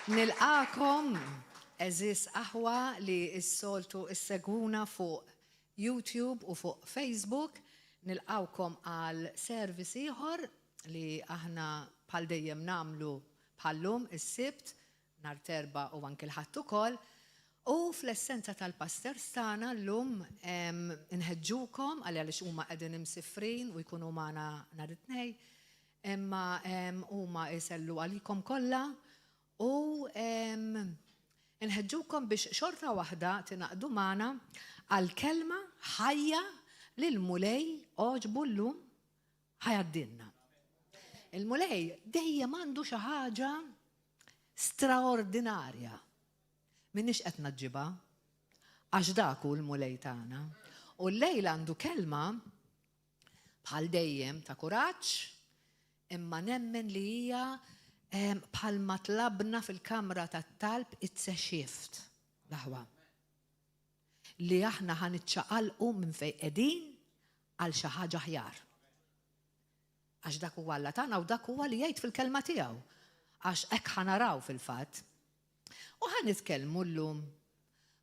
Nilqagħkom, għeżież aħwa li s-soltu issegwuna fuq YouTube u fuq Facebook. Nilqgħukom għal service ieħor li aħna bħal dejjem nagħmlu bħal-lum is-Sibt, nhar t'Erbgħa u anki l-Ħadd ukoll. U fl-essenza tal-pastors tagħna llum inħeġġukom għaliex huma qegħdin imsifrin u jkunu magħna nhar it-Tnejn, imma huma jsellu għalikom kollha u nħeġġukom biex xorta waħda tingħaqdu magħna għall-kelma ħajja li l-Mulej għoġbu llum ħa jgħaddilna. Il-Mulej dejjem għandu xi ħaġa straordinarja. Minix qed naġġibha, għax dak hu l-Mulej tagħna. U llejla għandu kelma bħal dejjem ta' kuraġġ, imma nemmen li hija bħalma tlabna fil-kamra tat-talb, it's a shift. L-aħwa. Li aħna ħa niċċaqalqu minn fejn qegħdin għal xi ħaġa aħjar. Għax dak huwa Alla tagħna u dak huwa li jgħid fil-kelma tiegħu. Għax hekk ħa naraw fil-fatt. U ħa nitkellmu llum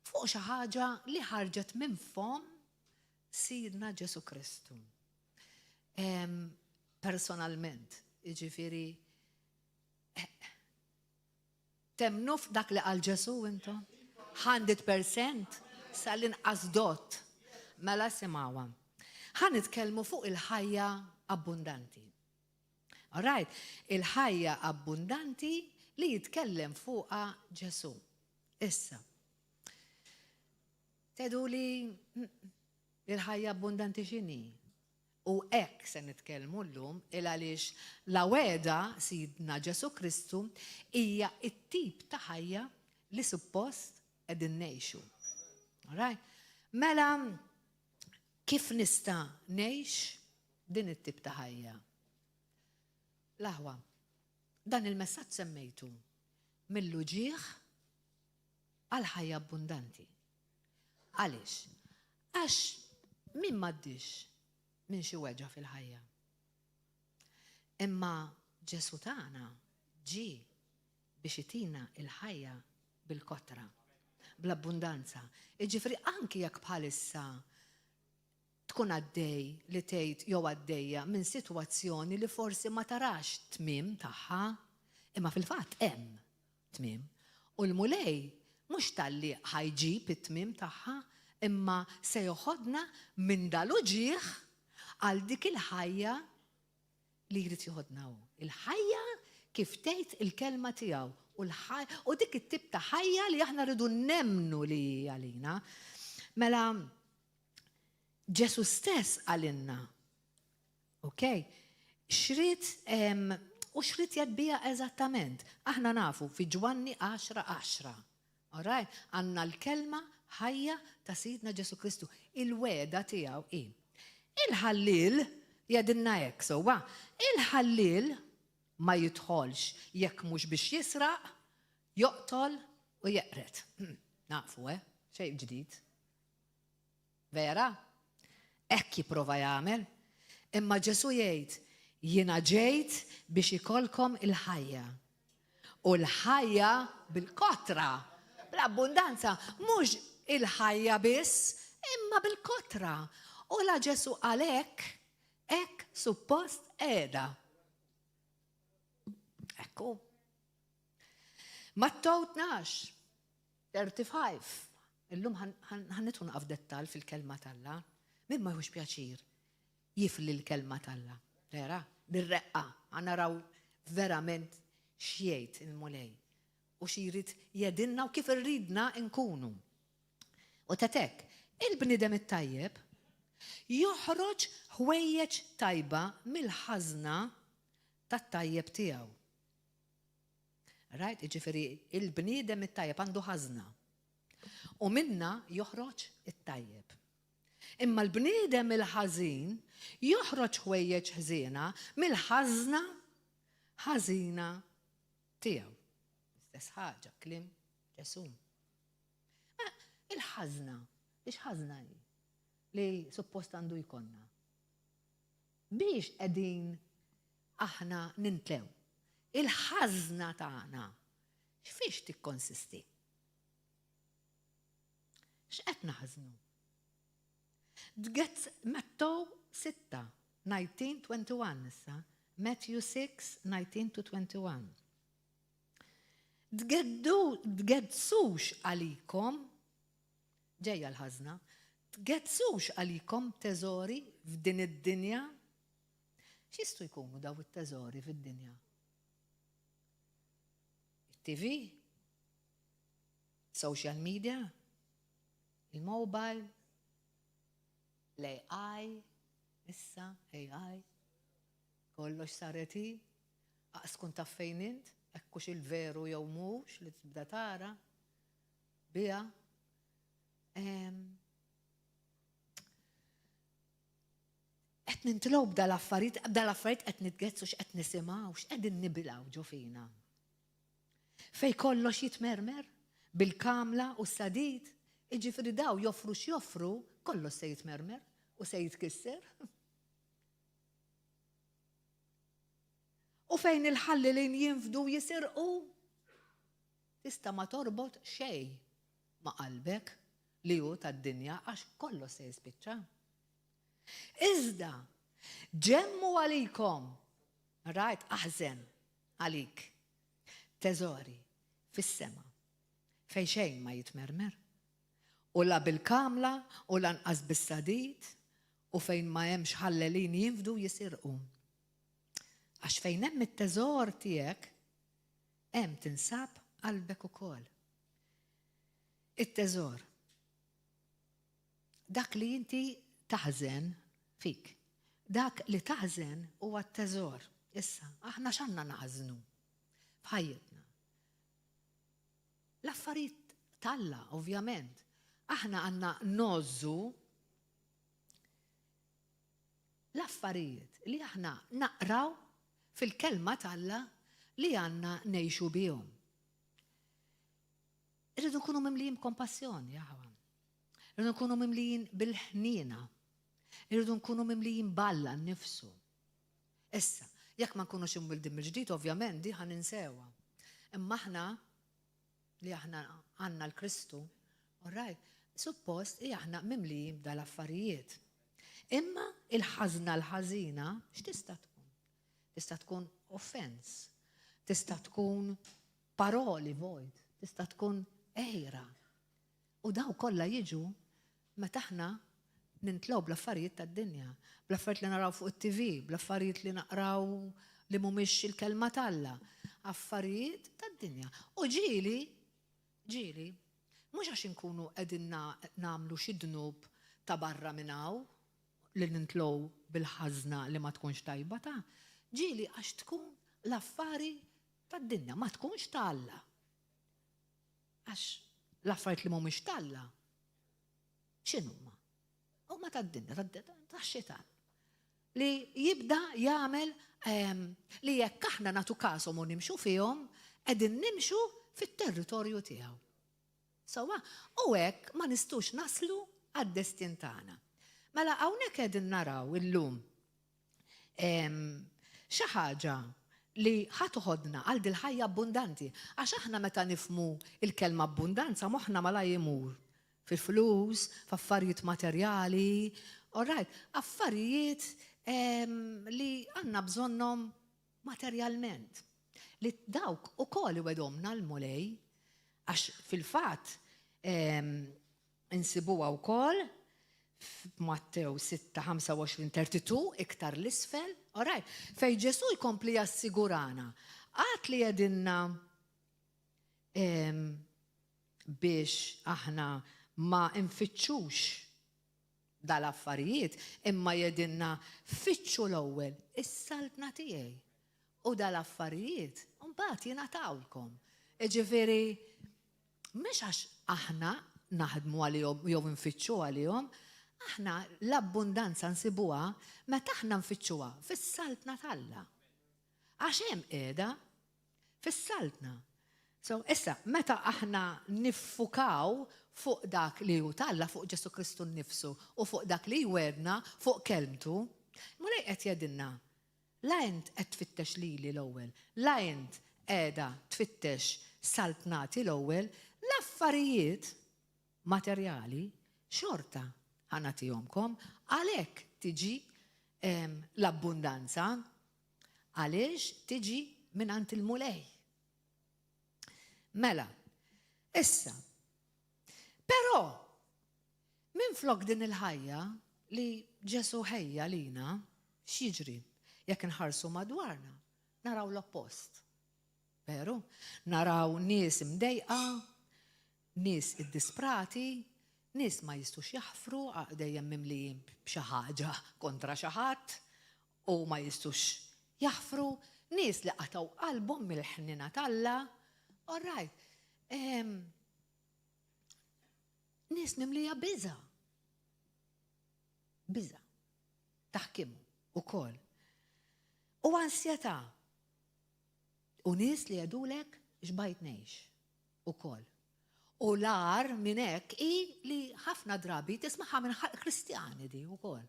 fuq xi ħaġa li ħarġet minn fomm Sidna Ġesu Kristu. Personalment, jiġifieri Temmnu f'dak li qal Ġesù intom? 100% sal-inqas dot. Mela simgħuha. Ħa nitkellmu fuq il-ħajja abbundanti. All right? Il-ħajja abbundanti li jitkellem fuqha Ġesù. Issa. Tgħidu li il-ħajja abbundanti x'inhi? U hekk se nitkellmu llum, il għaliex la wegħda Sidna Ġesù Kristu hija t-tip ta' ħajja li suppost qegħdin ngħixu. Alright? Mela, kif nista' ngħix din it-tip ta' ħajja? L-aħwa, dan il-messaġġ semmejtu mill-uġigħ għal ħajja abbundanti. Għaliex? Għax min m'għaddiex minn xi weġgħa fil-ħajja? Imma Ġesù tagħna ġie biex itina l-ħajja bil-kotra, bl-abbundanza. Jiġifieri anki jekk bħalissa tkun għaddej li tgħid jew għaddejja minn sitwazzjoni li forsi ma tarax tmiem tagħha, imma fil-fatt hemm tmiem. U l-Mulej mhux talli ħa jġib it-tmiem tagħha, imma se joħodna minn dal-uġigħ għal dik il-ħajja li jrid joħodna hu. Il-ħajja kif tgħid il-kelma tiegħu u dik it-tip ta' ħajja li aħna rridu nemmnu li hi għalina. Mela Ġesu stess qalilna. Ok? X'ried u x'ried jgħid biha eżattament? Aħna nafu fi Ġwanni 10:10. Alright? Għandna l-kelma ħajja ta' Sidna Ġesu Kristu. Il-wegħda tiegħu hi. Il-ħalliel jgħidilna hekk sewwa. Il-ħalliel ma jidħolx jekk mhux biex jisraq, joqtol u jeqred. Nafu, eh? Xejn ġdid. Vera? Hekk jipprova jagħmel. Imma Ġesù jgħid, Jiena ġejt biex ikollkom il-ħajja. U l-ħajja bil-kotra, bl-abbundanza, mhux il-ħajja biss, imma bil-kotra. U la Ġesù qal hekk, hekk suppost qiegħda. Ekku. Mattew 12, 35. Illum ħa nidħlu naqaf dettal fil-kelma t'Alla. Min ma jħux pjaċir jifli l-kelma t'Alla. Vera, bir-reqqa, ħa naraw verament x'jgħid il-Mulej u xi jrid jgħidilna u kif irridna nkunu. U tetek, il-bniedem it-tajjeb joħroġ ħwejjeġ tajba mill-ħażna tat-tajjeb tiegħu. Right? Jiġifieri il-bniedem it-tajjeb għandu ħażna. U minna joħroġ it-tajjeb. Imma l-bniedem il-ħażin joħroġ ħwejjeġ ħżiena mill-ħażna ħażina tiegħu. Istess ħaġa, kliem Ġesù. Mela, il-ħażna, biex ħażna hi li suppost għandu jkollna. Biex qegħdin aħna nintlew. Il-ħażna tagħna. Fiex Fiex tikkonsisti? X'qed naħżnu? Tgezz Mattew 6, 19, 21 issa. Matthew 6, 19 to 21. Tgeddu, tgeddsux għalikom, ġejja l-ħażna, tgeddsux għalikom teżori f'din id-dinja. X'jistgħu jkunu daw it-teżori fid-dinja? It-TV? Social media? Il-mobile? L-AI? Issa, AI? Kollox saret hi? Aqs tkun taf fejn int, hekk hux il-veru jew mhux li tibda tara biha. Qed nintilgħu b'dal-affarijiet, b'dal-affarijiet qed nitgezzu x'qed nisimgħu, x'qegħdin nibilgħu ġo fina. Fej kollox jitmermer bil-kamla u s-sadid, jiġifieri daw joffru x'joffru, kollox se jitmermer u se jitkisser. U fejn il-ħallelin jinfdu u jisirqu, tista' ma torbot xejn ma' qalbek li hu tad-dinja għax kollox se jispiċċa. Iżda, ġemmu għalikom, rajt aħżen għalik, teżori fis-sema, fejn xejn ma jitmermer, u la bil-kamla u lanqas bis-sadid, u fejn ma hemmx ħallelin jinfdu jisirqu. Għax fejn hemm it-teżor tiegħek, hemm tinsab qalbek ukoll. It-teżor. Dak li inti taħżen fik. Dak li taħżen huwa t-teżor. Issa, aħna x'għandna naħżnu f'ħajjitna? L-affarijiet t'Alla, ovvjament. Aħna għandna ngħożżu l-affarijiet li aħna naqraw fil-kelma t'Alla li għandna ngħixu bihom. Irridu nkunu mimlijin b'kompassjoni, aħwa. Irridu nkunu mimlijin bil-ħniena. Irridu nkunu mimlijin b'Alla nnifsu. Issa, jekk ma nkunux imwildin mill-ġdid, ovvjament, di ħa ninsewha. Imma aħna li aħna għandna l-Kristu, all right, suppost li aħna mimlijin b'dal-affarijiet. Imma il-ħażna l-ħażina x'tista' tkun? Tista' tkun offense, tista' tkun paroli vojt, tista' tkun għira. U daw kollha jiġu meta aħna nintlew bl-affarijiet tad-dinja, bl-affarijiet li naraw fuq it-TV, bl-affarijiet li naqraw li mhumiex il-kelma t'Alla, affarijiet tad-dinja. U ġieli, ġieli, mhux għax inkunu qegħdin nagħmlu xi dnub ta' barra minn hawn li nintlew bil-ħażna li ma tkunx tajba ta' ġieli għax tkun l-affari tad-dinja, ma tkunx ta' Alla. Għax l-affarijiet li mhumiex t'Alla x'inhuma? Huma tad-dinja, tax-xitan. Li jibda jagħmel ehm, li jekk aħna nagħtu kashom u nimxu fihom, qegħdin nimxu fit-territorju tiegħu. Sewwa, u hekk ma nistux naslu għad-destin tagħna. Mela hawnhekk qegħdin naraw illum xi ħaġa li ħa toħodna għal dil-ħajja abbundanti. Għax aħna meta nifhmu il-kelma abbundanza moħħna malajr imur fi flus, f'affarijiet materjali, all right, affarijiet li għandna bżonnhom materjalment. Li dawk ukoll iwegħdomna l-Mulej, għax fil-fatt Insibuha wkoll f'Mattew 6, 25, 32, iktar 'l isfel, all right, fejn Ġesù jkompli jassigurana għad li jgħidilna biex aħna ma nfittxux dal-affarijiet, imma jgħidilna fittxu l-ewwel is-saltna tiegħi u dal-affarijiet mbagħad jingħatawlkom. Jiġifieri Mhux għax aħna naħdmu għalihom jew infittxu għalihom, aħna l-abbundanza nsibuha meta aħna nfittxuha fis-Saltna t'Alla. Għax hemm qiegħda fis-Saltna. So, issa, meta aħna niffukaw fuq dak li hu t'Alla, fuq Ġesù Kristu nnifsu u fuq dak li jwegħedna, fuq kelmtu, Mulej qed jgħidilna, la int qed tfittex lili l-ewwel, la int qiegħda tfittex. saltnati l-ewwel, l-affarijiet materjali xorta ħa nagħtihomkom, għalhekk tiġi l-abbundanza, għaliex tiġi mingħand il-Mulej. Mela, issa, però, minflok din il-ħajja li Ġesù ħejja lina, x'jiġri? Jekk inħarsu madwarna, naraw l-oppost. Veru? Naraw nies imdejqa, nies iddisprati, nies ma jistgħux jaħfru, dejjem mimlijin b'xi ħaġa kontra xi ħadd u ma jistgħux jaħfru, nies li qatgħu qalbhom mill-ħniena t'Alla. All right. Nies mimlija biża'. Biża'. Taħkimu ukoll. U ansjetà. U nies li jgħidulek xbajt ngħix ukoll. U l-agħar minn hekk hi li ħafna drabi tismagħha minn ħalq Kristjani di wkoll.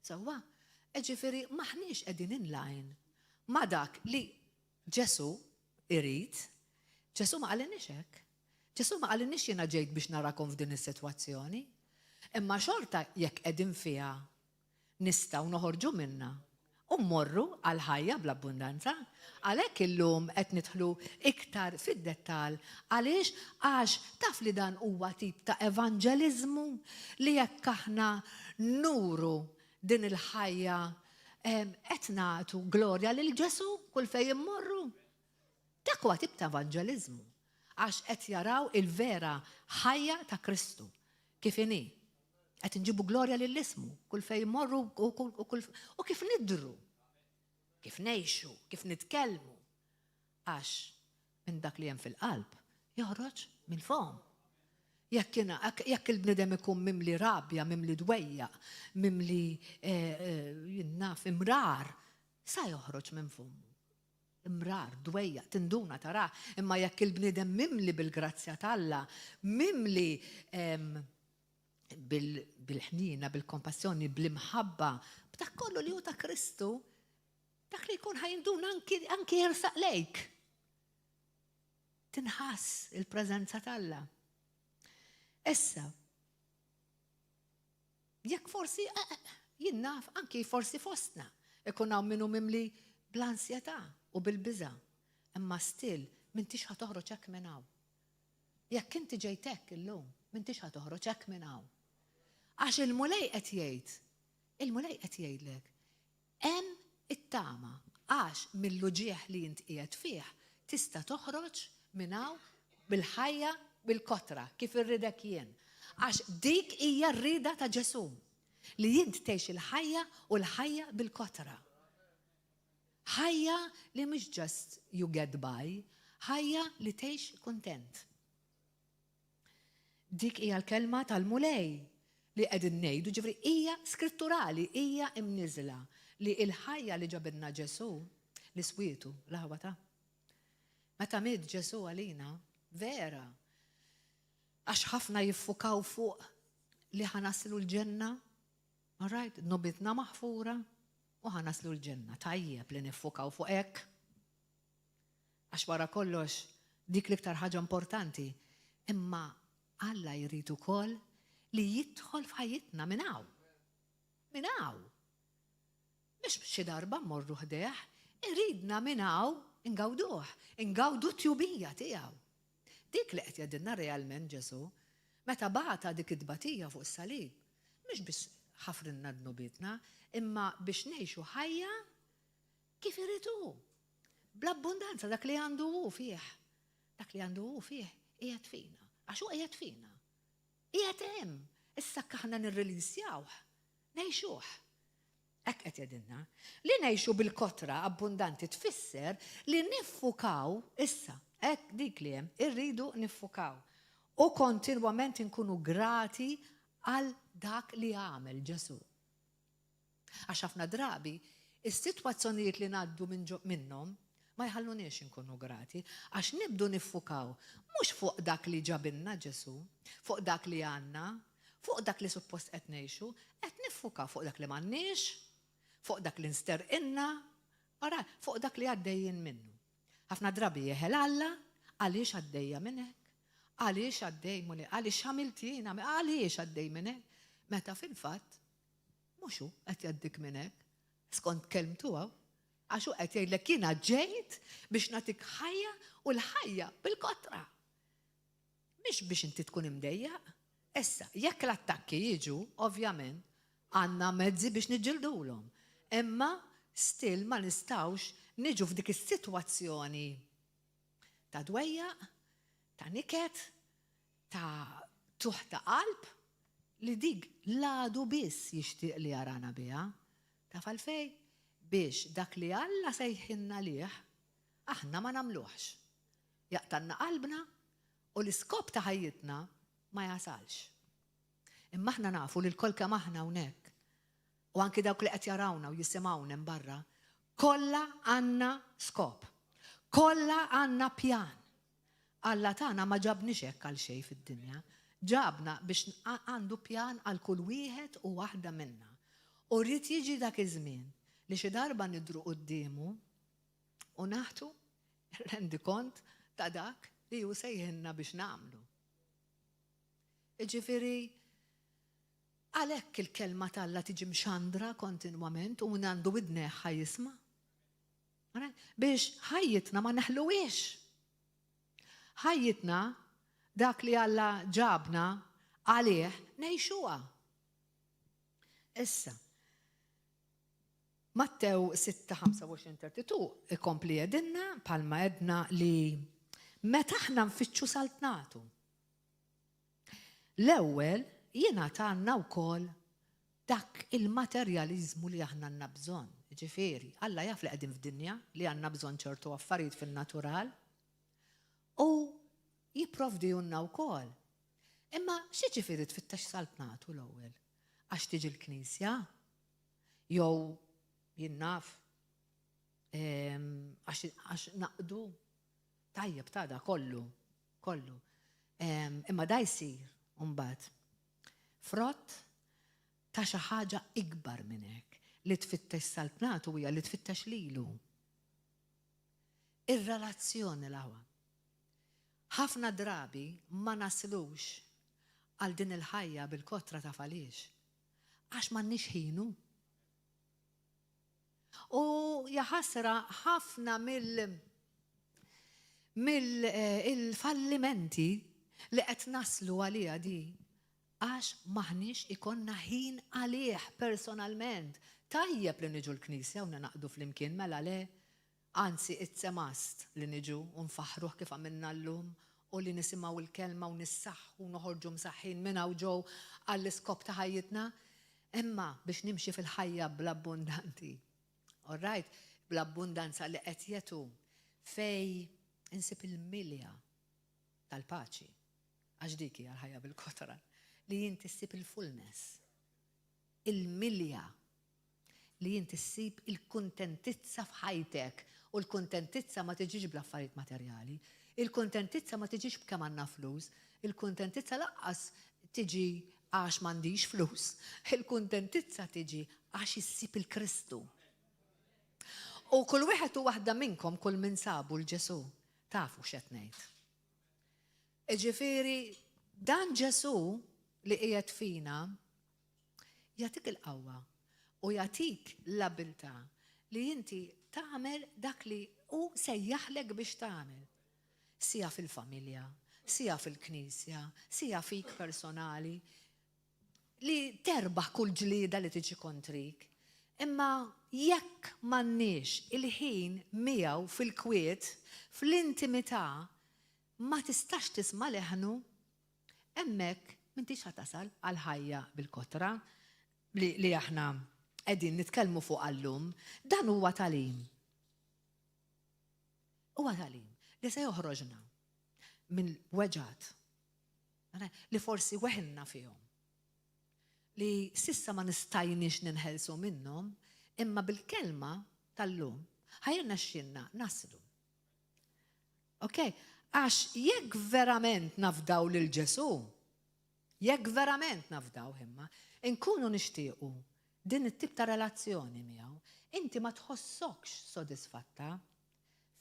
Sewwa, ġifieri m'aħniex qegħdin in line ma' dak li Ġesù irid. Ġesù ma qalilniex hekk. Ġesù ma qalilniex jiena ġejt biex narakom f'din is-sitwazzjoni. Imma xorta jekk qegħdin fiha nistgħu noħorġu minnha u mmorru għal ħajja bl-abbundanza. Għalhekk illum qed nidħlu iktar fid-dettall. Għaliex? Għax taf li dan huwa tip ta' evanġeliżmu li jekk aħna nuru din il-ħajja qed nagħtu glorja lil Ġesù kull fejn immorru. Dak huwa tip ta' evanġeliżmu għax qed jaraw il-vera ħajja ta' Kristu kif inhi. Qed inġibu glorja lil ismu kull fejn immorru u kif nidhru, kif ngħixu, kif nitkellmu. Għax minn dak li hemm fil-qalb joħroġ mill-fomm. Jekk jekk il-bniedem ikun mimli rabja, mimli dwejjaq, mimli jien naf imrar, sa joħroġ minn fommu. Imrar, dwejjaq, tinduna tarah. Imma jekk il-bniedem mimli bil-grazzja t'Alla, mimli bil-ħniena, bil-kompassjoni, bl-imħabba, b'dak kollu li hu ta' Kristu, dak li jkun ħa jinduna anki, anki jersaq lejk. Tinħass il-preżenza t'Alla. Issa, jekk forsi, eh, eh, jien naf anki forsi fostna, ikun hawn minnu mimli bl-ansjetà u bil-biża', imma still m'intix ħa toħroġ hekk minn hawn. Jekk inti ġejt hekk illum, m'intix ħa toħroġ hekk minn hawn. Għax il-Mulej qed jgħid, il-Mulej qed jgħidlek, hemm it-tama għax mill-uġigħ li int qiegħed fih tista' toħroġ minn hawn bil-ħajja bil-kotra kif irridek jien. Għax dik hija r-rieda ta' Ġesù, li int tgħix il-ħajja u l-ħajja bil-kotra. Ħajja li mhux just you get by, ħajja li tgħix kuntent. Dik hija l-kelma tal-Mulej li qegħdin ngħidu, ġifieri hija skritturali, hija imniżla li l-ħajja li ġabilna Ġesù li swietu l-aħwa ta'. Meta miet Ġesù għalina, vera, għax ħafna jiffukaw fuq li ħa naslu l-ġenna, all right, dnubitna maħfura u ħa naslu l-ġenna. Tajjeb li niffukaw fuq hekk. Għax wara kollox dik l-iktar ħaġa importanti. Imma Alla jrid ukoll li jidħol f'ħajjitna minn hawn. Minn hawn. Mhux xi darba mmorru ħdejh, iridna minn hawn ingawduh, ingawdu t-tjubija tiegħu. Dik li qed jgħidilna realment Ġesù, meta bata dik it-tbatija fuq is-salib, mhux biex ħafrilna dnubietna, imma biex ngħixu ħajja Kif irid hu. Bl-abbundanza dak li għandu hu fih. Dak li għandu hu fih qiegħed fina. Għax hu qiegħed fina. Qiegħed hemm. Issa aħna nirrilisjawh, ngħixuh. Hekk qed jgħidilna. Li ngħixu bil-kotra abbundanti tfisser li niffukaw issa, hekk dik li hemm, irridu niffukaw. U kontinwament inkunu grati għal dak li għamel Ġesù. Għax ħafna drabi, is-sitwazzjonijiet li ngħaddu minnhom ma jħalluniex inkunu grati, għax nibdu niffukaw mhux fuq dak li ġabilna Ġesù, fuq dak li għandna, fuq dak li suppost qed ngħixu, qed niffukaw fuq dak li m'għandniex, fuq dak li nsterqilna, ara, fuq dak li għaddejjin minnu. Ħafna drabi jeħel Alla, għaliex għaddejja minn hekk? Għaliex għaddej minn hekk? Għaliex għamilt jien? Għaliex għaddej minn hekk? Meta fil-fatt mhux hu qed jgħaddik minn hekk, skont kelmtu hawn. Għax hu qed jgħidlek jiena ġejt biex nagħtik ħajja u l-ħajja bil-kotra. Mhix biex inti tkun imdejjaq. Issa, jekk l-attakki jiġu, ovvjament, għandna mezzi biex niġġildulhom. Imma still ma nistgħux niġu f'dik is-sitwazzjoni ta' dwejjaq, ta' niket, ta' tuħ ta' qalb li dik l-għadu biss jixtieq li jarana biha. Taf għalfejn? Biex dak li Alla sejħilna għalih, aħna ma nagħmluhx. Jaqtgħalna qalbna u l-iskop ta' ħajjitna ma jasalx. Imma aħna nafu li lkoll kemm aħna hawnhekk, u anki dawk li qed jarawna u jisimgħuna hemm barra, kollha għandna skop. Kollha għandna pjan. Alla tagħna ma ġabniex hekk għal xejn fid-dinja. Ġabna biex għandu pjan għal kull wieħed u waħda minna. U rrid jiġi dak iż-żmien li xi darba nidhru quddiemu u nagħtu rendikont ta' dak li hu sejħilna biex nagħmlu. Jiġifieri, għalhekk il-kelma t'Alla tiġi mxandra kontinwament u min għandu widnejh ħa jisma'. Biex ħajjitna ma neħluhiex. Ħajjitna dak li Alla ġabna għalih ngħixuha. Issa, Mattew 6:25-32 ikompli jgħidilna bħalma għedna li meta aħna nfittxu saltnatu. L-ewwel jingħatalna wkoll dak il-materjaliżmu li aħna għandna bżonn. Ġifieri, Alla jaf li qegħdin f'dinja li għandna bżonn ċertu affarijiet fin-natural u jipprovdihulna wkoll. Imma x'jiġifieri tfittex saltnatu l-ewwel? Għax tiġi l-knisja? Jew jien naf għax naqdu tajjeb ta' da kollu, kollu. Imma da jsir mbagħad frott ta' xi ħaġa ikbar minn hekk li tfittex saltnatu hija li tfittex lilu. Ir-relazzjoni l-aħwa. Ħafna drabi ma naslux għal din il-ħajja bil-kotra taf għaliex. Għax m'għandniex ħinu. U jaħasra ħafna mill mill-fallimenti li qed naslu għaliha di għax m'aħniex ikollna ħin għalih personalment. Tajjeb li niġu l-knisja u ningħaqdu flimkien mela le Anzi, it's a must li niġu u nfaħħruh kif għamilna llum u li nisimgħu l-Kelma u nissaħħu u noħorġu msaħħin minn hawn ġew għall-iskop ta' ħajjitna. Imma biex nimxi fil-ħajja bl-abbundanti. All right? Bl-abbundanza li qed jagħtu fejn insib il-milja tal-paċi. Għax dik hija l-ħajja bil-kotra li inti ssib il-fullness, il-milja li inti ssib il-kuntentizza f'ħajtek u l-kuntentizza ma tiġix bl-affarijiet materjali. Il-kuntentizza ma tiġix b'kemm għandna flus, il-kuntentizza lanqas tiġi għax m'għandix flus. Il-kuntentizza tiġi għax issib il-Kristu. U kull wieħed u waħda minnkom kull min sabu l-Ġesù, tafu x'qed ngħid. Iġifieri dan Ġesù li qiegħed fina Jagħtik il-qawwa u jagħtik l-abiltà li inti tagħmel dak li hu sejjaħlek biex tagħmel. Sija fil-familja, sija fil-knisja, sija fik personali, li terbaħ kull ġlieda li tiġi kontrik. Imma jekk m'għandniex il-ħin miegħu fil-kwiet, fl-intimità, ma tistax tisma' leħnu Hemmhekk m'intix ħa tasal għall-ħajja bil-kotra li, li aħna qegħdin nitkellmu fuqha llum. Dan huwa tagħlim. Huwa tagħlim li se joħroġna minn weġgħat li forsi weħilna fihom. Li sissa ma nistajniex ninħelsu minnhom, imma bil-kelma tal-lum ħa jirnexxilna naslu. Ok? Għax jekk verament nafdaw lil Ġesù, jekk verament nafdaw imma, inkunu nixtiequ din it-tip ta' relazzjoni miegħu, inti ma tħossokx sodisfatta.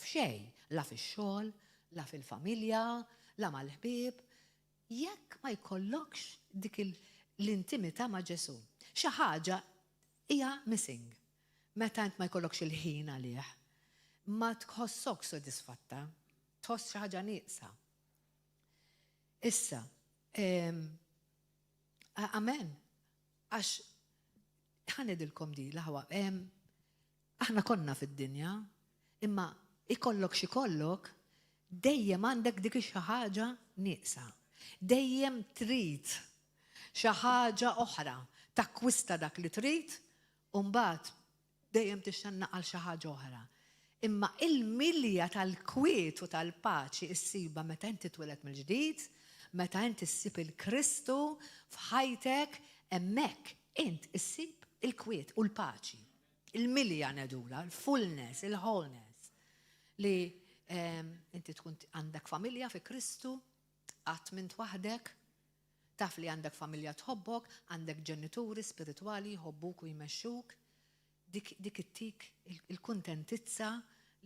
F'xejn, la fix-xogħol, la fil-familja, la mal-ħbieb, jekk ma jkollokx dik l-intimità ma' Ġesù. Xi ħaġa hija missing. Meta int ma jkollokx il-ħin għalih, ma tħossokx sodisfatta, tħoss xi ħaġa nieqsa. Issa, amen, għax ħa ngħidilkom di l-aħwa, aħna konna fid-dinja, imma ikollok x'ikollok, dejjem għandek dik xi ħaġa nieqsa. Dejjem trid xi ħaġa oħra, takkwista dak li trid, u mbagħad dejjem tixxennaq għal xi ħaġa oħra. Imma il-milja tal-kwiet u tal-paċi issibha meta inti twieled mill-ġdid, meta inti ssib il-Kristu f'ħajtek, hemmhekk int issib il-kwiet u l-paċi. Il-milja ngħidulha, il-fullness, il-wholeness. Li inti tkun għandek familja fi Kristu, qatt m'int waħdek, taf li għandek familja tħobbok, għandek ġenituri spiritwali jħobbuk u jmexxuk, dik dik ittik il-kuntentizza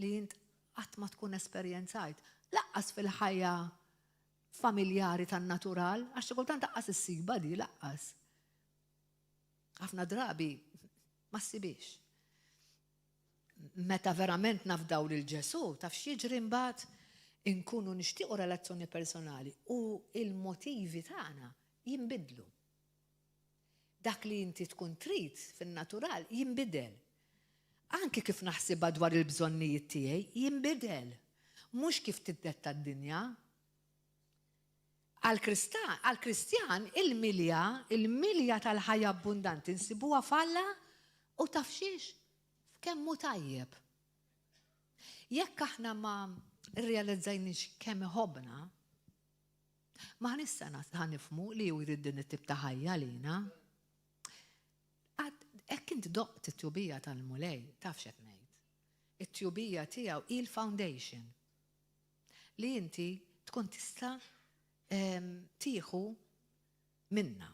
li int qatt ma tkun esperjenzajt. Lanqas fil-ħajja familjari tan-natural, għax xi kultant lanqas issibha di lanqas. Ħafna drabi ma ssibhiex. Meta verament nafdaw lil Ġesù, taf x'jiġri mbagħad inkunu nixtiequ relazzjoni personali u il-motivi tagħna jinbidlu. Dak li inti tkun trid fin-natural jinbidel. Anki kif naħsibha dwar il-bżonnijiet tiegħi jinbidel. Mhux kif tiddetta d-dinja. Għal-Kristjan il-milja, il-milja tal-ħajja abbundanti nsibuha f'Alla u taf xiex? F'kemm hu tajjeb. Jekk aħna ma rrealizzajniex kemm iħobbna, m'aħniex ħa nifhmu li hu jrid din it-tip ta' ħajja għalina. Jekk inti doqt it-tjubija tal-Mulej, taf x'qed ngħid. It-tjubija tiegħu il-foundation li inti tkun tista' tieħu minna.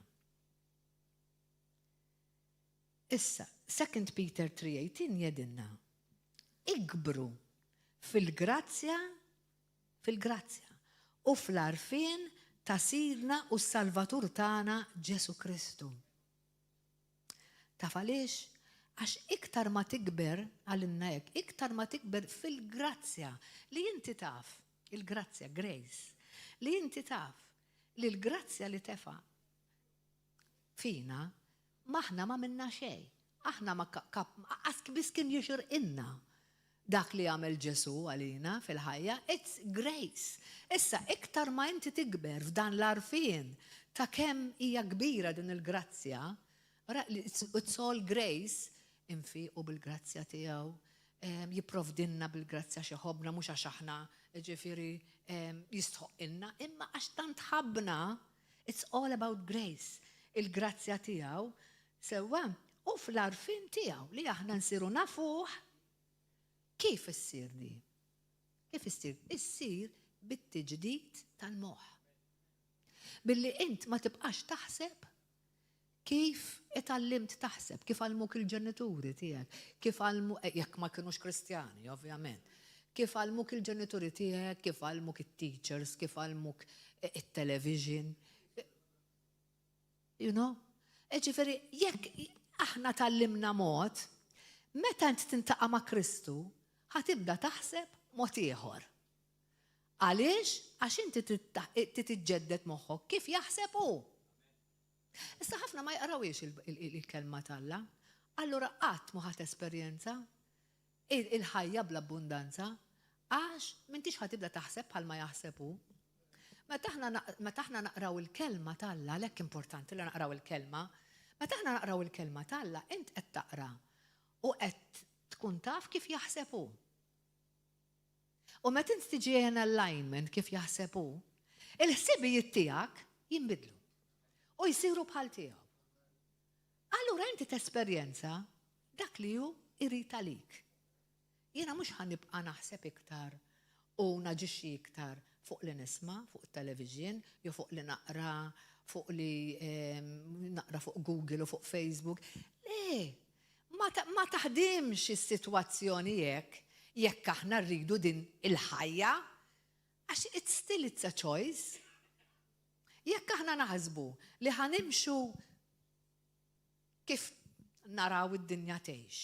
Issa, 2 Peter 3.18 jgħidilna, ikbru fil-grazzja, fil-grazzja u fl-għarfien ta' Sidna u s-Salvatur tagħna Ġesù Kristu. Taf għaliex? Għax iktar ma tikber, għalinna hekk, iktar ma tikber fil-grazzja li inti taf, il-grazzja, grace, li inti taf li l-grazzja li tefa fina, m'aħna m'għamilna xejn. Aħna ma qas biss kien jixirqilna dak li għamel Ġesù għalina fil-ħajja, it's grace. Issa, iktar ma inti tikber f'dan l-għarfien ta' kemm hija kbira din il-grazzja, it's all grace, infiqu bil-grazzja tiegħu, jipprovdilna bil-grazzja għax iħobbna, mhux għax aħna ġifieri jistħoqqilna, imma għax tant ħabbna, it's all about grace. Il-grazzja tiegħu, sewwa, u fl-għarfien tiegħu li aħna nsiru nafuh, kif issir di? Kif issir? Issir bit-tiġdid tal-moħħ. Billi int ma tibqax taħseb kif itgħallimt taħseb, kif għallmuk il-ġenituri tiegħek, kif għallmu, jekk ma kienux Kristjani, ovvjament, kif għallmuk il-ġenituri tiegħek, kif għallmuk it-teachers, kif għallmuk it-television. You know? Ġifieri, jekk aħna tgħallimna mod, meta int tiltaqa' ma' Kristu, ħa tibda taħseb mod ieħor. Għaliex? Għax inti titġedded moħħok kif jaħseb hu. Issa ħafna ma jaqrawiex il-kelma t'Alla. Allura qatt ma ħadd esperjenza il-ħajja bl-abbundanza għax m'intix ħa tibda taħseb bħalma jaħseb hu. Meta aħna naqraw il-kelma t'Alla, għalhekk importanti li naqraw il-kelma, meta aħna naqraw il-kelma t'Alla, int qed taqra u qed tkun taf kif jaħseb hu. U meta int tiġi in alignment kif jaħseb hu, il-ħsibijiet tiegħek jinbidlu u jsiru bħal tiegħu. Allura inti tesperjenza dak li hu irid għalik. Jiena mhux ħa nibqa' naħseb iktar u naġixxi iktar fuq li nisma' fuq it-television, jew fuq li naqra, fuq li naqra fuq Google u fuq Facebook. Le, ma taħdimx is-sitwazzjoni hekk. Jekk aħna rridu din il-ħajja, għax it's still it's a choice. Jekk aħna naħsbu li ħa nimxu kif naraw id-dinja tgħix.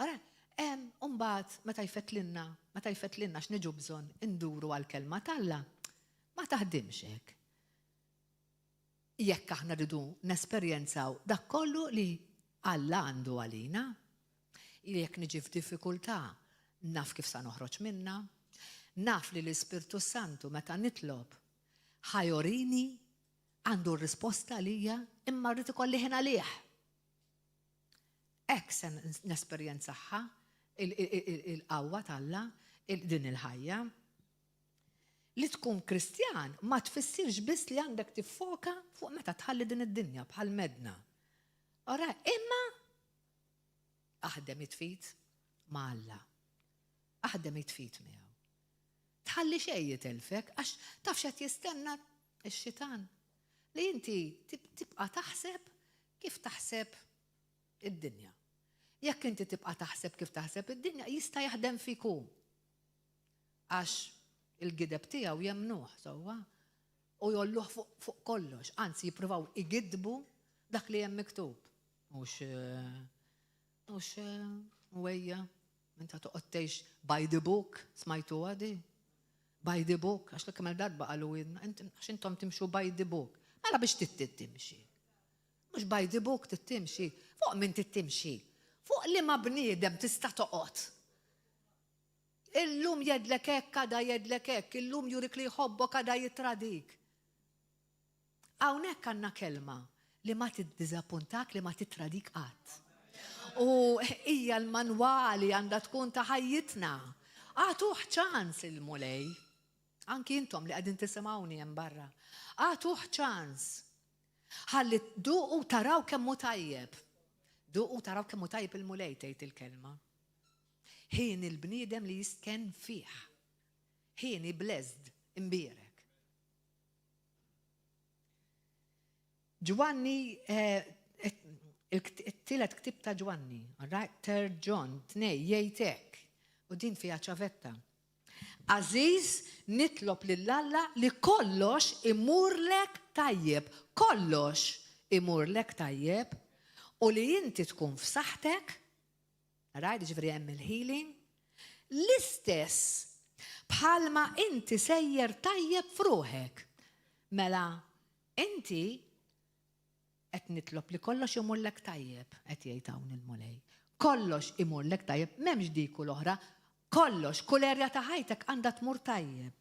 Ara, mbagħad meta jfetlinna, meta jfetlinna x'niġu bżonn induru għall-kelma t'Alla, ma taħdimx hekk. Jekk aħna rridu nesperjenzaw dak kollu li Alla għandu għalina, jekk niġi f'diffikultà, naf kif sa noħroġ minnha, naf li l-Ispirtu Santu meta nitlob ħa jorini għandu r-risposta għalija imma rrid ikolli ħin għalih. Hekk se nesperjenzaha il-qawwa t'Alla din il-ħajja. Li tkun Kristjan ma tfissirx biss li għandek tiffoka fuq meta tħalli din id-dinja bħal medna. Ora, imma aħdem it-tfit ma' Alla. Aħdem it-tfit miegħu. Tħalli xejn jitelfek għax taf x'qed jistenna x-xitan. Li inti tibqa' taħseb kif taħseb id-dinja. Jekk inti tibqa' taħseb kif taħseb id-dinja, jista' jaħdem fik hu. Għax il-gideb tiegħu jemmnuh sewwa u jgħolluh fuq kollox, anzi jippruvaw igiddbu dak li hemm miktub. Mhux mhux wejja, inta toqgħod tgħix by the book, smajtuha di? By the book, għax l kemm darba qalu għax intom timxu by the book. Mela biex tittit timxi. Mhux by the book tittimxi, fuq min tittimxi? Fuq li ma bniedem tista' toqgħod. Illum jgħidlek hekk, għada jgħidlek hekk, illum jurik li jħobbok, għada jittradik. Hawnhekk għandna kelma li ma tiddiżappuntak, li ma tittradik qatt. U hija l-manwali għandha tkun ta' ħajjitna. Agħtuh ċans il-Mulej. Anki intom li qegħdin tisimgħuni hemm barra. Agħtuh ċans. Ħalli duqu taraw kemm hu tajjeb. Duqu taraw kemm hu tajjeb il-Mulej tgħid il-kelma. Hieni l-bniedem li jistkenn fih. Hieni blessed, imbierek. Ġwanni, eh, it-tielet ktib ta' Ġwanni, right, Third John, tnej, jgħid hekk, u din fiha ċavetta. Għażiż, nitlob lil Alla li kollox imurlek tajjeb, kollox imurlek tajjeb, u li inti tkun f'saħħtek, Rajt, ġifieri hemm il-healing. L-istess bħalma inti sejjer tajjeb f'ruħek. Mela, inti qed nitlob li kollox imurlek tajjeb, qed jgħid hawn il-Mulej. Kollox imurlek tajjeb, m'hemmx dik u l-oħra, kollox, kull erja ta' ħajtek għandha tmur tajjeb.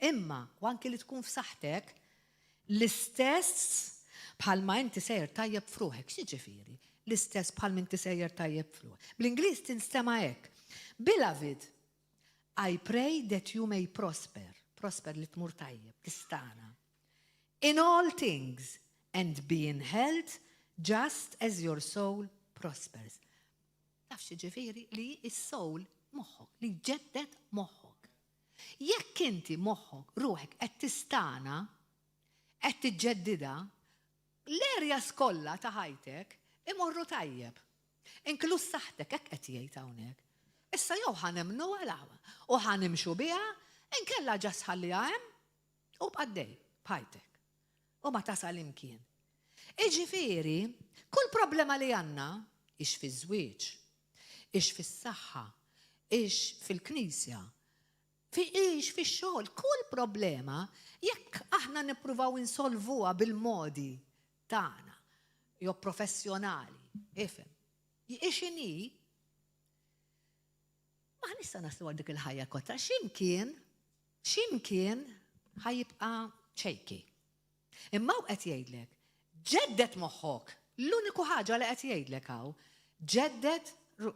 Imma, u anki li tkun f'saħħtek, l-istess bħalma inti sejjer tajjeb f'ruħek. X'jiġifieri? L-istess bħalma inti sejjer tajjeb f'ruħek. Bl-Ingliż tinstema' hekk. Beloved, I pray that you may prosper. Prosper li tmur tajjeb, tistana. In all things and be in health just as your soul prospers. Taf x'jiġifieri? Li s-soul moħħok, li ġeddet moħħok. Jekk inti moħħok, ruħek qed tistagħna, qed tiġġeddidha, l-areas kollha ta' ħajtek imorru tajjeb. Inkluż saħħtek, hekk qed jgħid hawnhekk. Issa jew ħa nemmnuha u ħa nimxu biha, inkella ġast ħalliha hemm u bqa' għaddej b'ħajtek. U ma tasal imkien. Iġifieri, kull problema li għandna, ix fiż-żwieġ, ix fis-saħħa, ix fil-knisja, fi ix fix-xogħol, kull problema jekk aħna nippruvaw insolvuha bil-modi tagħna jew professjonali, ifhem. Ix inhi ma nista' naslu għal dik il-ħajja kotra x'imkien, x'imkien ħajibqa' ċejki. Imma hu qed jgħidlek, ġedded moħħok. L-uniku ħaġa li qed jgħidlek hawn, ġedded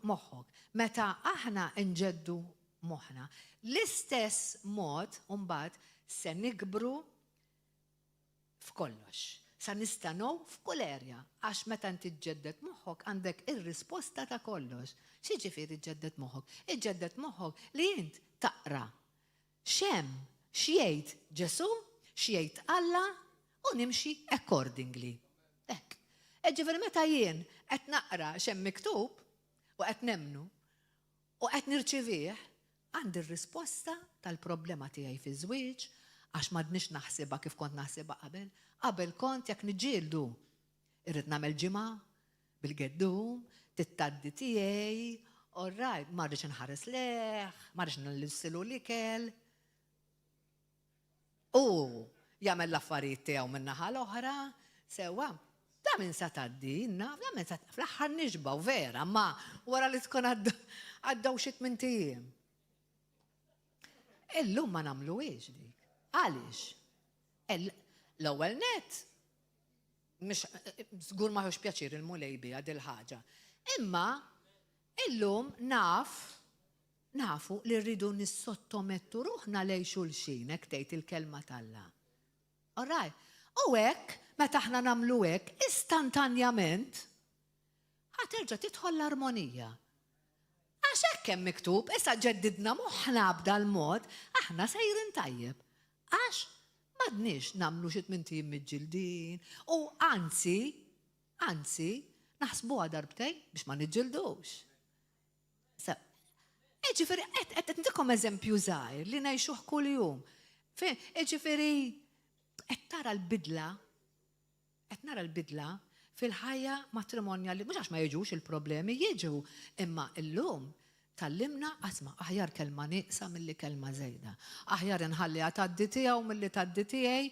moħħok. Meta aħna nġeddu moħħna, l-istess mod mbagħad se nikbru f'kollox. Sa nistagħnew f'kull erja, għax meta inti ġġedded moħħok għandek ir-risposta ta' kollox. X'jiġifieri ġġedded moħħok? Iġġedded moħħok li int taqra X'hemm, x'jgħid Ġesù, x'jgħid Alla, u nimxi accordingly. Hekk. Jiġifieri meta jien qed naqra x'hemm miktub u qed nemmnu. U qed nirċivih, għandi r-risposta tal-problema tiegħi fiż-żwieġ, għax m'għadnix naħsibha kif kont naħsibha qabel. Qabel kont jekk niġġieldu, irrid nagħmel ġimgħa bil-geddum, tgħaddi tiegħi, all right, ma rridx inħares lejh, ma rridx nlissilu l-ikel. U jagħmel l-affarijiet tiegħu min-naħa l-oħra, sewwa. Da minn sa tgħaddi, naf, da minn sa fl-aħħar nixbgħu vera, ma wara li tkun għaddew xi 8 ijiem. Illum ma nagħmluhiex dik. Għaliex? L-ewwel net, mhux żgur ma pjaċir il-Mulej biha dil-ħaġa. Imma illum nafu li rridu nissottomettu ruħna lejn xulxin, hekk tgħid il-kelma t'Alla. All right. U hekk, meta aħna nagħmlu hekk, istantanjament ħa terġa' tidħol l-armonija. Għax hekk hemm miktub, issa ġeddidna moħħna b'dal-mod, aħna sejrin tajjeb. Għax m'għadniex nagħmlu xi 8 ijiem miġġildin, u anzi, naħsbuha darbtejn biex ma niġġildux. Ġifieri, qed ntikom eżempju żgħir li ngħixuh kuljum. Ġifieri, qed tara l-bidla, qed nara l-bidla fil-ħajja matrimonjali, mhux għax ma jiġux il-problemi, jiġu, imma illum tgħallimna asma, aħjar kelma nieqsa milli kelma żejda. Aħjar inħalli tgħaddi tiegħu milli tgħaddi tiegħi,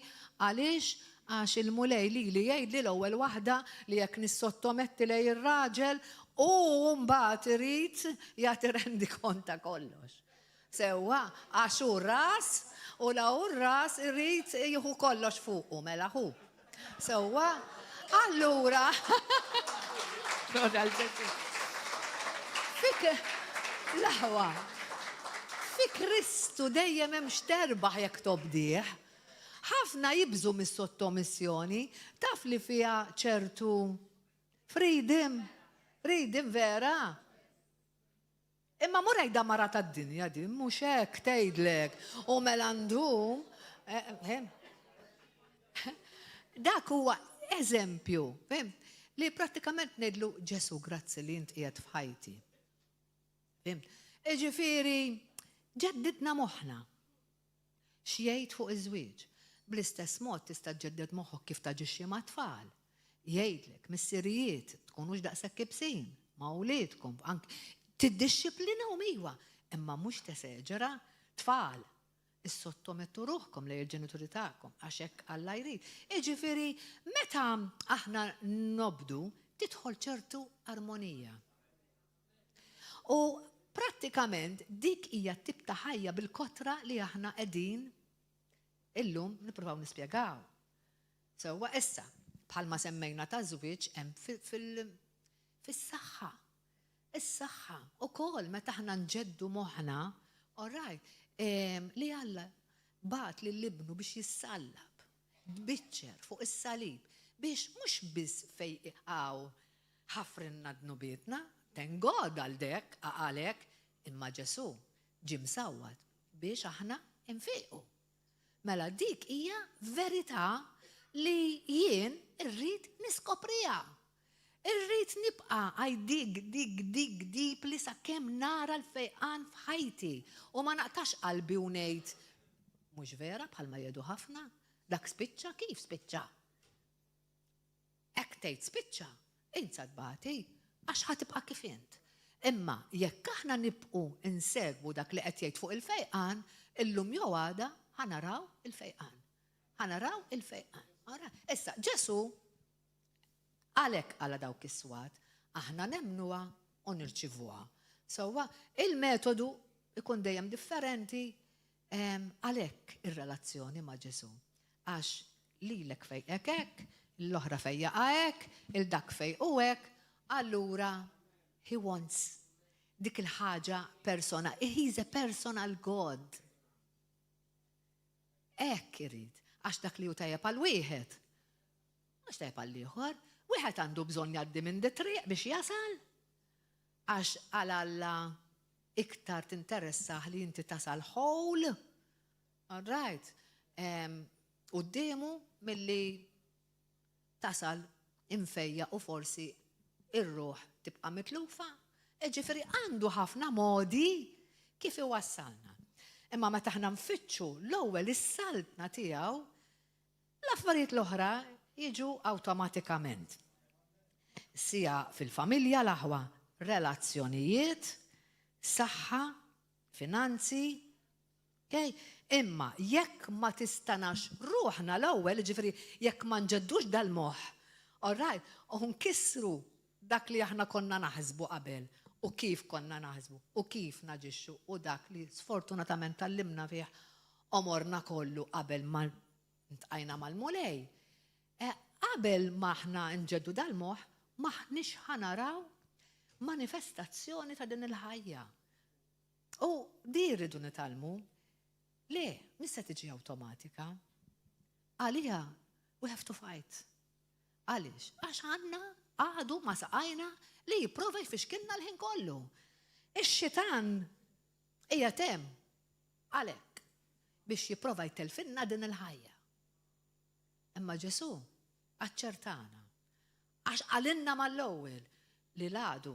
għaliex għax il-Mulej li jgħid li l-ewwel waħda li jekk nissottometti lejn ir-raġel u mbagħad irid jagħti rendikont ta' kollox. Sewwa, għax hu ras u la hu ras irid jieħu kollox fuqu mela hu. Sewwa, allura Fik l-aħwa, fi Kristu dejjem hemm x'terbaħ jekk tobdih. Ħafna jibżu mis-sottomissjoni, taf li fiha ċertu freedom, freedom vera. Imma mur għidha mara tad-dinja din, mhux hekk tgħidlek. U mela ndum, dak huwa eżempju, fhimt? Li prattikament ngħidlu Ġesu grazzi li int qiegħed f'ħajti. Fhimt? Ġifieri, ġeddidna moħħna. X'jgħid fuq iż-żwieġ? Bl-istess mod tista' ġġedded moħħok kif taġixxi ma' tfal. Jgħidlek, missirijiet, tkunux daqshekk ibsin ma' wliedkom, tiddixxiplinahom iva, imma mhux teseġera tfal. Issottomettu ruħkom lejn il-ġenituri tagħkom għax hekk Alla jrid. Jiġifieri meta aħna nobdu tidħol ċertu armonija. U prattikament dik hija tip ta' ħajja bil-kotra li aħna qegħdin illum nippruvaw nispjegaw. Sewwa issa, bħalma semmejna ta' żwieġ hemm fis-saħħa. Is-saħħa ukoll meta aħna nġeddu moħħna, all right, li Alla bagħat lil ibnu biex jissallab, tbiċċer fuq is-salib biex mhux biss fejqaw ħafrinna dnubietna, thank God għal dek, għalek, imma Ġesu ġie msawwat biex aħna nfiqu. Mela dik hija verità li jien irrid niskopriha. Irrid nibqa' I dig, dig, dig deep li sakemm nara l-fejqan f'ħajti u ma naqtax qalbi u ngħid mhux vera bħalma jgħidu ħafna, dak spiċċa kif spiċċa? Hekk tgħid spiċċa, int sa tbati għax ħa tibqa' kif int. Imma jekk aħna nibqu insegwu dak li qed jgħid fuq il-fejqan, illum jew għada ħa naraw il-fejqan. Ħa naraw il-fejqan. Issa, Ġesu għalhekk għala dawk is-swat, aħna nemnuha u nirċivuha. Sewwa, il-metodu ikun dejjem differenti għalhekk ir-relazzjoni ma' Ġesu. Għax lilek fejqek hekk, l-oħra fejjaqa hekk, il-dak fejqu hekk, allura he wants dik il-ħaġa persona. He's a personal God. Hekk irid, għax dak li hu tajjeb għal wieħed. Mhux tajjeb għal ieħor, wieħed għandu bżonn jgħaddi minn triq biex jasal. Għax għal Alla iktar tinteressah li inti tasal whole. All right. Quddiemu milli tasal imfejjaq u forsi ir-ruħ tibqa' mitlufa. Ġifieri għandu ħafna modi kif iwassalna. Imma meta aħna nfittxu l-ewwel is-saltna tiegħu, l-affarijiet l-oħra jiġu awtomatikament. Sija fil-familja l-aħwa, relazzjonijiet, saħħa, finanzi, okay? Imma jekk ma tistanax ruħna l-ewwel, ġifieri jekk ma nġeddux dal-moħħ, all right, u nkissru dak li aħna konna naħsbu qabel u kif konna naħsbu u kif naġixxu u dak li sfortunatament tgħallimna fih għomorna kollu qabel ma ntqajna mal-Mulej. Eh, qabel ma aħna nġeddu dal-moħħ, m'aħniex ħa naraw manifestazzjoni ta' din il-ħajja. U di rridu nitgħallmu. Le, mhix se tiġi awtomatika. Għalija, we have to fight. Għaliex? Għax għandna għadu ma saqajna li jipprova jfixkilna l-ħin kollu. Ix-xitan hija tem għalhekk biex jipprova jtelfinna din il-ħajja. Imma Ġesù aċċertana għax qalilna mal-ewwel li l-għadu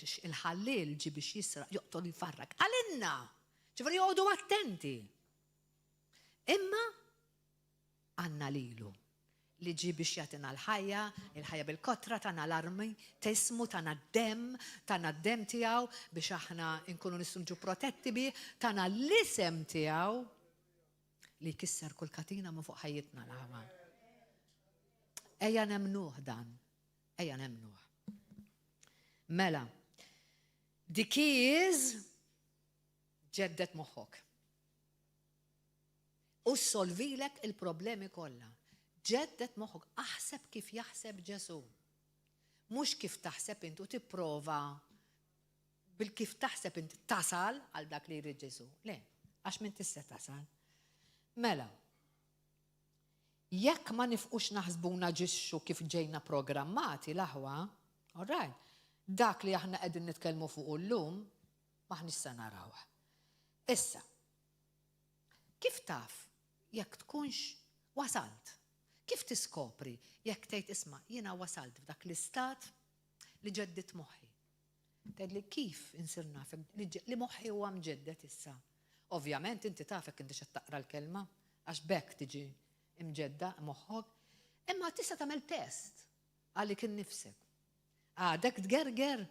il-ħalliel ġie biex jisraq, joqtol jfarrak. Qalilna! Ġifieri joqogħdu attenti. Imma għandna lilu li ġie biex jagħtina l-ħajja, il-ħajja bil-kotra, tana l-armi, t'ismu, tana d-demm, tana d-demm tiegħu biex aħna nkunu nistgħu niġu protetti bih, tana l-isem tiegħu li jkisser kull katina minn fuq ħajjitna l-aħwa. Ejja nemnuh dan, ejja nemnuh. Mela, the key is ġedded moħħok. U ssolvilek il-problemi kollha. Ġedded moħħok, aħseb kif jaħseb Ġesù. Mhux kif taħseb int u tipprova bil-kif taħseb int tasal għal dak li jrid Ġesù. Le, għax minn tista' tasal. Mela, jekk ma nifqux naħsbu naġixxu kif ġejna programmati l-aħwa, all right, dak li aħna qegħdin nitkellmu fuq llum m'aħniex se narawh. Issa, Kif taf jekk tkunx wasalt? Kif tiskopri jekk tgħid isma' jiena wasalt f'dak l-istat li ġeddidt moħħi? Tgħidli kif insir naf li moħħi huwa mġedded issa? Ovvjament inti taf jekk intix qed taqra l-kelma għax b'hekk tiġi mġedda moħħok. Imma tista' tagħmel test għalik innifsek. Għadek tgerger?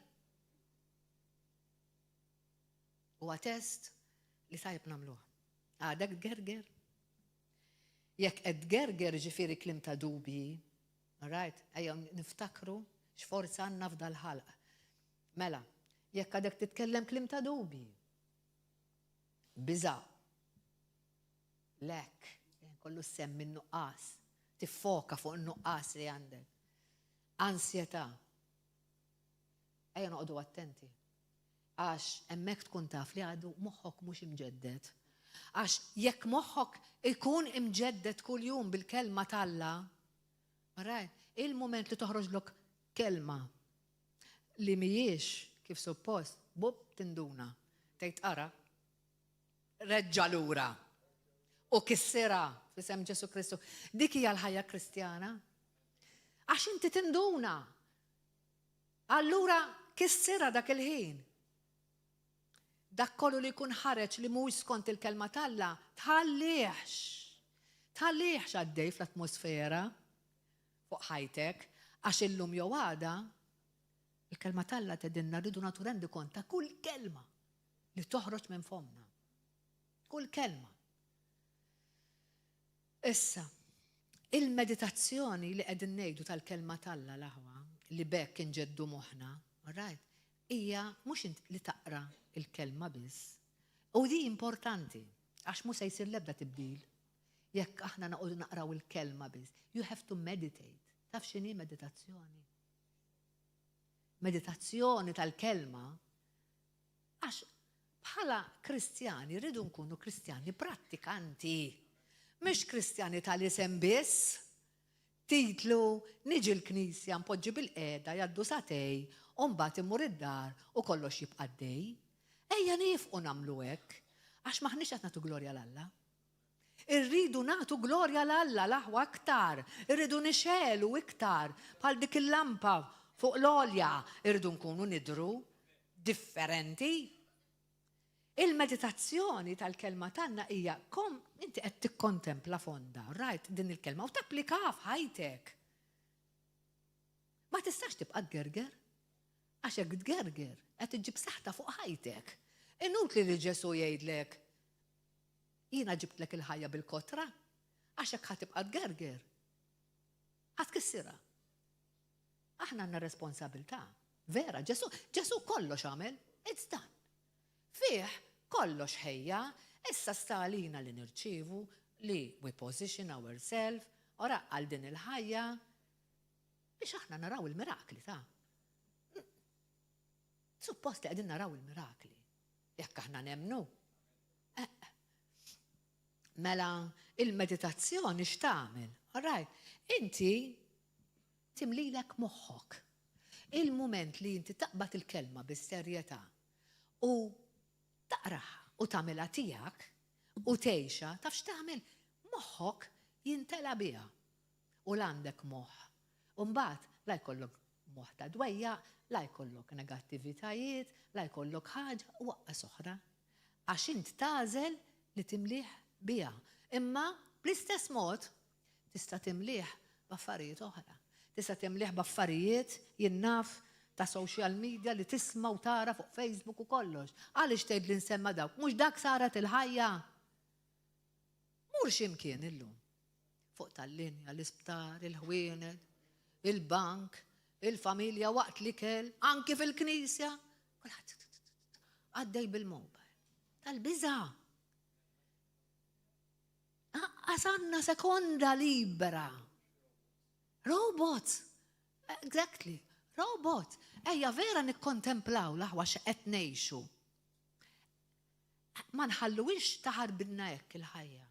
Huwa test li tajjeb nagħmluh. Għadek tgerger? Jekk qed tgerger ġifieri kliem ta' dubji, right, ejja niftakru x'forza għandna f'dal-ħalq. Mela, jekk għadek titkellem kliem ta' dubji, biża', lek, kollu semmi n-nuqqas, tiffoka fuq in-nuqqas li għandek. Ansjetà. Ejja noqogħdu attenti. Għax hemmhekk tkun taf li għadu moħħok mhux imġedded. Għax jekk moħħok ikun imġedded kuljum bil-kelma t'Alla, right, il-mument li toħroġlok kelma li mhijiex kif suppost, bub tinduna. Tgħid ara, reġġa' lura u kissirha f'isem Ġesù Kristu. Dik hija l-ħajja Kristjana. Għax inti tinduna. Allura kissirha dak il-ħin. Dak kollu li jkun ħareġ li mhuwiex skont il-kelma t'Alla, tħallihx. Tħallihx għaddej fl-atmosfera fuq ħajtek, għax illum jew għada, il-kelma t'Alla tgħidilna rridu nagħtu rendikont ta' kull kelma li toħroġ minn fommna. Kull kelma. Issa, il-meditazzjoni li qegħdin ngħidu tal-Kelma t'Alla, l-aħwa, li b'hekk inġeddu moħħna, all right, hija mhux int li taqra l-Kelma biss. U di importanti, għax mhu se jsir l-ebda tibdil jekk aħna noqogħdu naqraw il-Kelma biss. You have to meditate. Taf x'inhi meditazzjoni? Meditazzjoni tal-Kelma Għax bħala Kristjani rridu nkunu Kristjani prattikanti, mhux Kristjani tal-isem biss. Titlu, niġi l-knisja npoġġi bilqiegħda jgħaddu sagħtej u mbagħad immur id-dar u kollox jibqa' għaddej. Ejja niefqu nagħmlu hekk għax m'aħniex qed nagħtu glorja 'l Alla. Irridu nagħtu glorja 'l Alla l-aħwa iktar, irridu nixegħlu iktar bħal dik il-lampa fuq l-għolja, irridu nkunu nidhru. differenti. Il-meditazzjoni tal-kelma t'Alla hija kom inti qed tikkontempla fonda, right, din il-kelma u tapplikaha f'ħajtek. Ma tistax tibqa' tgerger. Għax hekk tgerger qed iġġib saħta fuq ħajtek. Inutli li Ġesù jgħidlek jiena ġibtlek il-ħajja bil-kotra, għax hekk ħa tibqa' tgerger. Ħa tkissirha. Aħna għandna responsabilità. Vera, Ġesù, Ġesù kollox għamel, it's done. Fih kollox ħejja, issa sta għalina li nirċievu, li we position ourselves, ora għal din il-ħajja, biex aħna naraw il-mirakli ta' Suppost li qegħdin naraw il-mirakli. Jekk aħna nemmnu. Eh, eh. Mela, il-meditazzjoni x'tagħmel? All right. Inti timlilek moħħok. Il-mument li inti taqbad il-kelma bis-serjetà u taqraha u tagħmilha tiegħek u tgħixha, taf x'tagħmel? Moħħok jintela biha. U l-għandek moħħ. U mbagħad la jkollok moħħ ta' dwejjaq, la jkollok negattivitajiet, la jkollok ħaġa u waqqas oħra. Għax int tagħżel li timlih biha. Imma bl-istess mod tista' timlih b'affarijiet oħra. Tista' timlih b'affarijiet jien naf ta' social media li tisma' u tara fuq Facebook u kollox. Għaliex tgħid li nsemma dawk? Mhux dak saret il-ħajja. Mur x'imkien illum. Fuq tal-linja, l-isptar, il-ħwienet, il-bank, il-familja waqt l-ikel, anki fil-knisja. Kulħadd għaddej bil-mobile. Tal-biża'. Lanqas għandna sekonda libera. Robots. Exactly. Robots. Ejja vera nikkontemplaw l-aħwa x'qed ngħixu. Ma nħalluhiex taħarbinna hekk il-ħajja.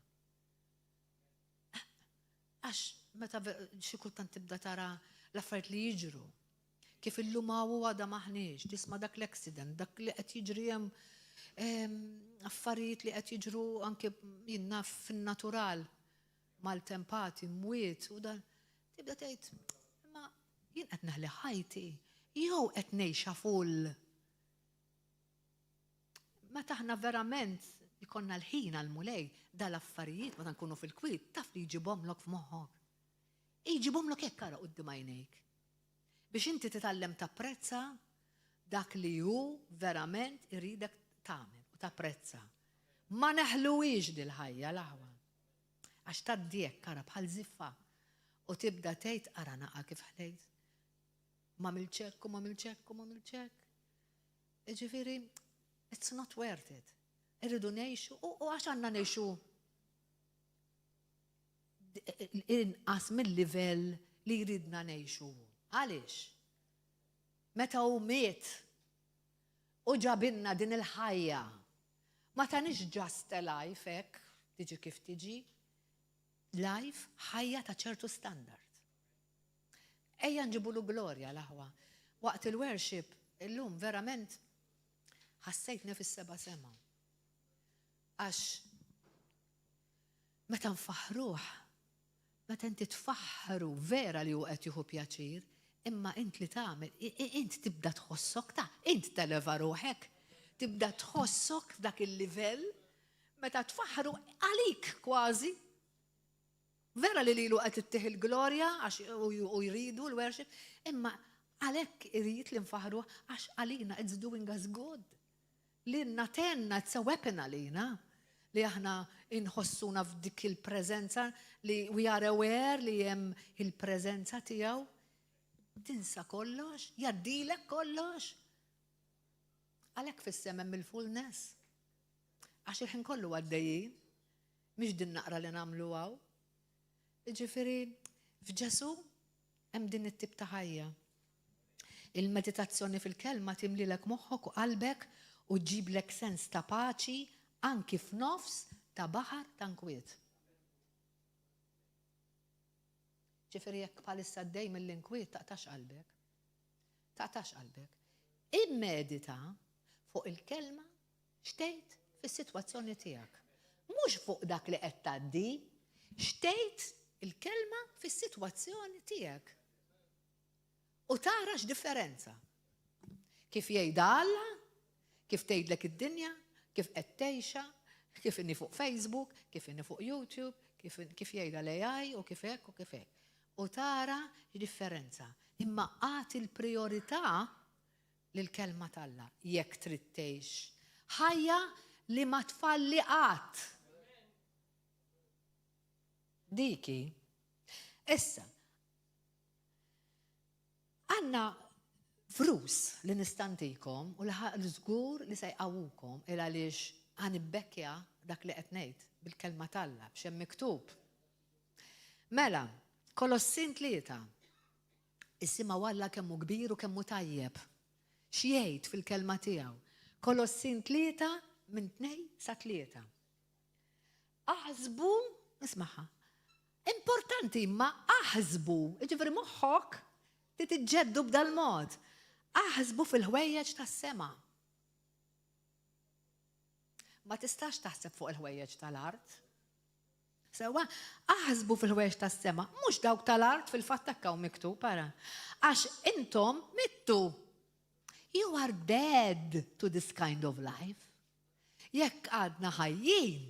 Għax meta xi kultant tibda tara l-affarijiet li jiġru, kif illum hawn u għada maħniex, tisma' dak l-accident, dak li qed jiġri hemm affarijiet li qed jiġru anke jien naf fin-natural, maltempati, mwiet u dan. Tibda tgħid, imma jien qed naħli ħajti, jew qed ngħixha full. Meta aħna verament ikollna l-ħin għall-Mulej, dal-affarijiet meta nkunu fil-kwiet, taf li jġibhomlok f'moħħok. Jġibhomlok hekk ara quddiem għajnejk. Biex inti titgħallem tapprezza dak li hu verament iridek tagħmel u tapprezza. Ma neħluhiex dil-ħajja l-aħwa. Għax tgħaddi hekk ara bħal żiffa u tibda tgħid ara naqa' kif ħlejt. M'għamiltx hekk u m'għamiltx hekk u m'għamiltx hekk. Jiġifieri, it's not worth it. Irridu ngħixu u għax għandna ngħixu inqas mill-livell li jridna ngħixu. Għaliex? Meta hu miet u ġabilna din il-ħajja, ma tanix just a life hekk, tiġi kif tiġi, life ħajja ta' ċertu standard. Ejja nġibulu glorja l-aħwa. Waqt il-worship illum verament ħassejtni fis-seba' sema. Għax meta nfaħħruh, meta inti tfaħħru vera li hu qed jieħu pjaċir, imma int li tagħmel, int tibda tħossok ta' int televa ruħek, tibda tħossok f'dak il-livell meta tfaħħru għalik kważi. Vera li lilu qed ittih il-glorja għax u jridu l-worship, imma għalhekk irid li nfaħħruh għax għalina it's doing us good. Lilna tgħinna, it's a weapon għalina li aħna inħossuna f'dik il-preżenza li we are aware li hemm il-preżenza tiegħu. Tinsa kollox, jgħaddilek kollox. Għalhekk fis-sema hemm il-fullness. Għax il-ħin kollu għaddejjin. Mhix din naqra li nagħmlu hawn. Jiġifieri f'Ġesù hemm din it-tip ta' ħajja. Il-meditazzjoni fil-kelma timlilek moħħok u qalbek u ġġiblek sens ta' paċi anki f'nofs ta' baħar ta' nkwiet. Ġifieri jekk bħalissa għaddej mill-inkwiet taqtax qalbek. Taqtax qalbek. Immedita fuq il-kelma X'tgħid fis-sitwazzjoni tiegħek? Mhux fuq dak li qed tgħaddi, x'tgħid il-kelma fis-sitwazzjoni tiegħek. U tara x'differenza. Kif jgħidha Alla, kif tgħidlek id-dinja, kif qed tgħixha, kif inni fuq Facebook, kif inni fuq YouTube, kif, kif jgħidha l-AI u kif hekk u kif hekk. U tara differenza. Imma agħti l-priorità lill-kelma t'Alla jekk trid tgħix ħajja li ma tfalli qatt. Diki. Issa, għandna vrus li nista' ntikom u li żgur li se jqawwukom il għaliex ħa nibbekkja dak li qed ngħid bil-kelma t'Alla b'xemm miktub. Mela, Kolossin 3. Isimgħu Alla kemm hu kbir u kemm hu tajjeb. X'jgħid fil-kelma tiegħu? Kolossin 3 minn 2 sa 3. Aħsbu, ismagħha, importanti imma aħsbu, jiġifieri moħħok titiġġeddu b'dal-mod. Aħsbu fil-ħwejjeġ tas-sema. Ma tistax taħseb fuq il-ħwejjeġ tal-art. Sewwa, aħsbu fil-ħwejjeġ tas-sema, mhux dawk tal-art fil-fatt hekk hawn miktub ara. Għax intom mittu. You are dead to this kind of life. Jekk għadna ħajjin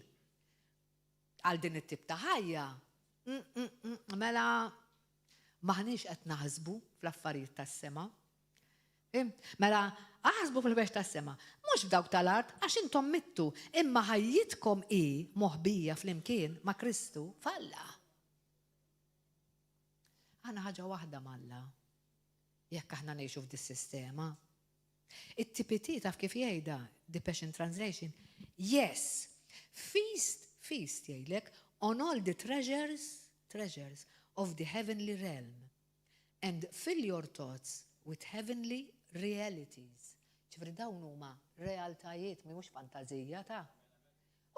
għal din it-tip ta' ħajja, mela maħniex qed naħsbu fl-affarijiet tas-sema. Mela, aħsbu fil-ħwejjeġ tas-sema, mhux f'dawk tal-art, għax intom mittu, imma ħajjitkom hi moħbija flimkien ma' Kristu f'Alla. Aħna ħaġa waħda m'Alla. Jekk aħna ngħixu f'dis-sistema. It-TPT taf kif jgħidha, The Passion Translation, yes, feast, feast jgħidlek, on all the treasures, treasures of the heavenly realm and fill your thoughts with heavenly realities. Ġifieri dawn huma realtajiet, mhux fantażija ta'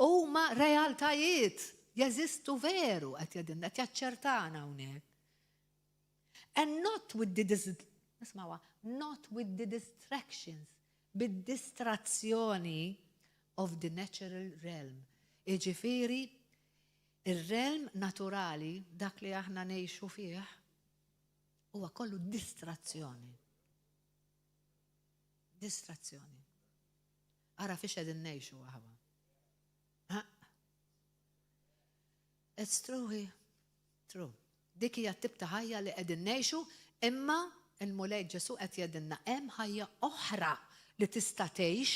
huma realtajiet, jeżistu veru, qed jgħidilna, qed jaċċertana hawnhekk. And not with the ismagħha, not with the distractions, bid-distrazzjoni of the natural realm. Iġifieri, ir-realm naturali, dak li aħna ngħixu fih, huwa kollu distrazzjoni. Distrazzjoni. Ara fiex qegħdin ngħixu aħwa. It's true, true. Dik hija t-tip ta' ħajja li qegħdin ngħixu, imma il-Mulej Ġesu qed jgħidilna hemm ħajja oħra li tista' tgħix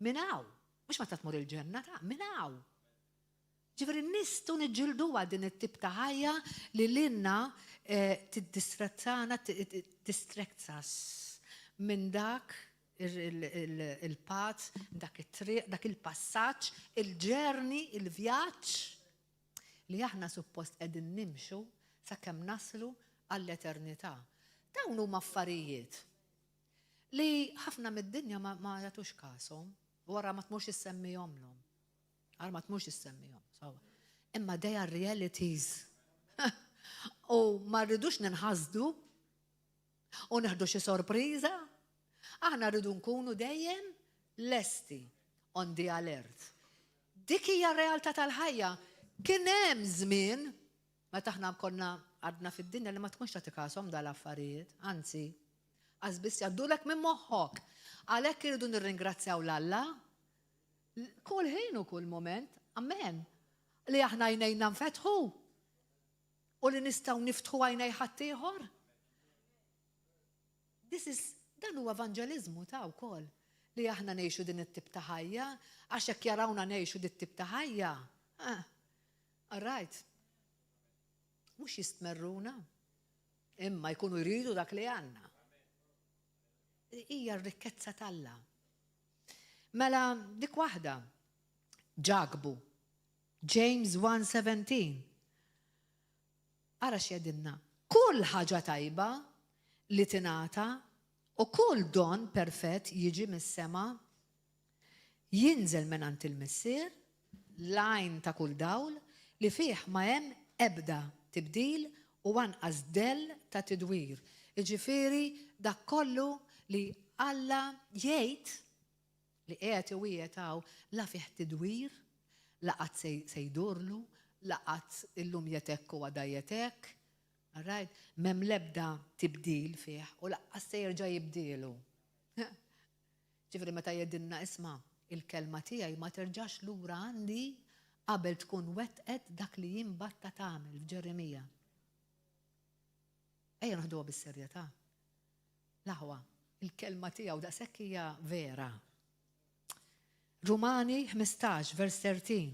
minn hawn. Mhux meta tmur il-ġenna ta' minn hawn. Ġifieri nistgħu niġġilduha din it-tip ta' ħajja li lilna tiddistrazzana, distracts us minn dak il-path, dak it-triq, dak il-passaġġ, il-journey, il-vjaġġ li aħna suppost qegħdin nimxu sakemm naslu għall-eternità. Dawn huma affarijiet li ħafna mid-dinja ma jagħtux kashom, wara ma tmurx issemmihomlhom. Għar ma tmurx issemmihom. Imma they are realities. U ma rridux ninħasdu u neħdu xi sorpriża. Aħna rridu nkunu dejjem lesti on the alert. Dik hija r-realtà tal-ħajja. Kien hemm żmien meta aħna konna għadna fid-dinja li ma tkunx tagħti kashom dal-affarijiet, anzi, qas biss jgħaddulek minn moħħok. Għalhekk irridu nirringrazzjaw 'l Alla kull ħin u kull moment, amen, li aħna għajnejna nfetħu u li nistgħu niftħu għajnej ħaddieħor. This is, dan huwa evanġeliżmu ta' wkoll li aħna ngħixu din it-tip ta' ħajja, għax jekk jarawna ngħixu din it-tip ta' ħajja, ah, all right. Mhux jistmerruna, imma jkunu jridu dak li għandna. Hija r-rikkezza t'Alla. Mela dik waħda, Ġakbu, James 1:17. Ara x'jgħidilna, kull ħaġa tajba li tingħata u kull don perfett jiġi mis-sema jinżel minn għand il-Missier, l-għajn ta' kull dawl, li fih ma hemm ebda tibdil u anqas dell ta' tidwir. Iġifieri dak kollu li Alla jgħid li qiegħed iwiegħed hawn la fih tidwir, la qatt se jdurlu, la qatt illum jetek u għada jetek. All right? M'hemm l-ebda tibdil fih u lanqas se jerġa' jibdilu. Ġifieri meta jgħidilna isma' il-kelma tiegħi ma terġax lura għandi qabel tkun wettqet dak li jien bgħattha tagħmel f'Ġeremija. Ejja noħduha bis-serjetà. L-aħwa, il-kelma tiegħu daqshekk hija vera. Rumani 15, vers 13.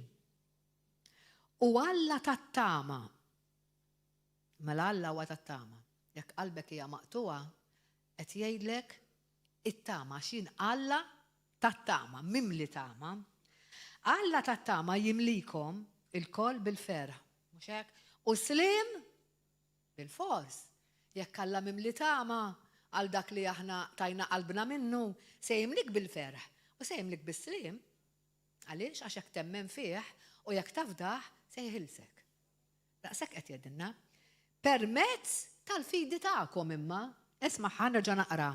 U Alla tat-tama. Mela Alla huwa tat-tama. Jekk qalbek hija maqtugħa, qed jgħidlek it-tama għax jien Alla tat-tama, mimli tama. Alla tat-tama jimlikom ilkoll bil-ferħ, mhux hekk? U sliem bilfors. Jekk Alla mimli tama għal dak li aħna tajna qalbna minnu, se jimlik bil-ferħ u se jimlik bis-sliem. Għaliex? Għax jekk temmen fih u jekk tafdah se jeħilsek. Daqshekk qed jgħidilna. Permezz tal-fidi tagħkom imma, isma' ħa nerġa' naqra.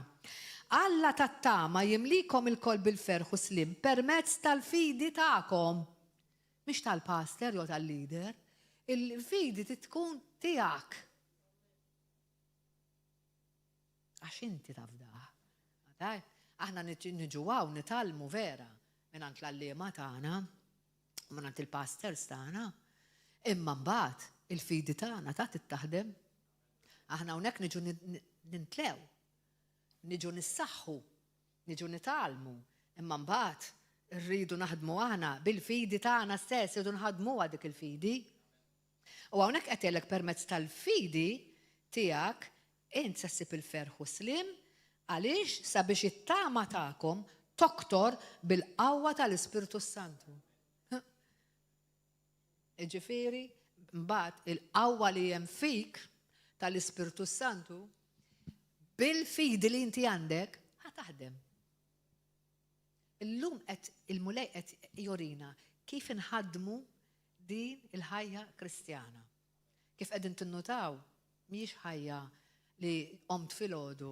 Alla tat-tama jimlikom ilkoll bil-ferħ u sliem permezz tal-fidi tagħkom. Mhix tal-pastor jew tal-leader, il-fidi trid tkun tiegħek. Għax inti tafdah. Aħna niġu hawn nitgħallmu vera mingħand l-għalliema tagħna, mingħand il-pastors tagħna, imma mbagħad il-fidi tagħna ta' tittaħdem. Aħna hawnhekk niġu nintlew, niġu nissaħħu, niġu nitgħallmu, imma mbagħad rridu naħdmu aħna bil-fidi tagħna stess, irridu nħadmuha dik il-fidi. U hawnhekk qed jgħidlek permezz tal-fidi tiegħek int se ssib il-ferħ u s-sliem għaliex sabiex it-tama tagħkom toktor bil-qawwa tal-Ispirtu s-Santu. Jiġifieri, mbagħad il-qawwa li hemm fik tal-Ispirtu s-Santu bil-fidi li inti għandek ħa taħdem. Illum qed il-Mulej qed jorina kif inħaddmu din il-ħajja Kristjana. Kif qegħdin tinnutaw, mhijiex ħajja li qomt filgħodu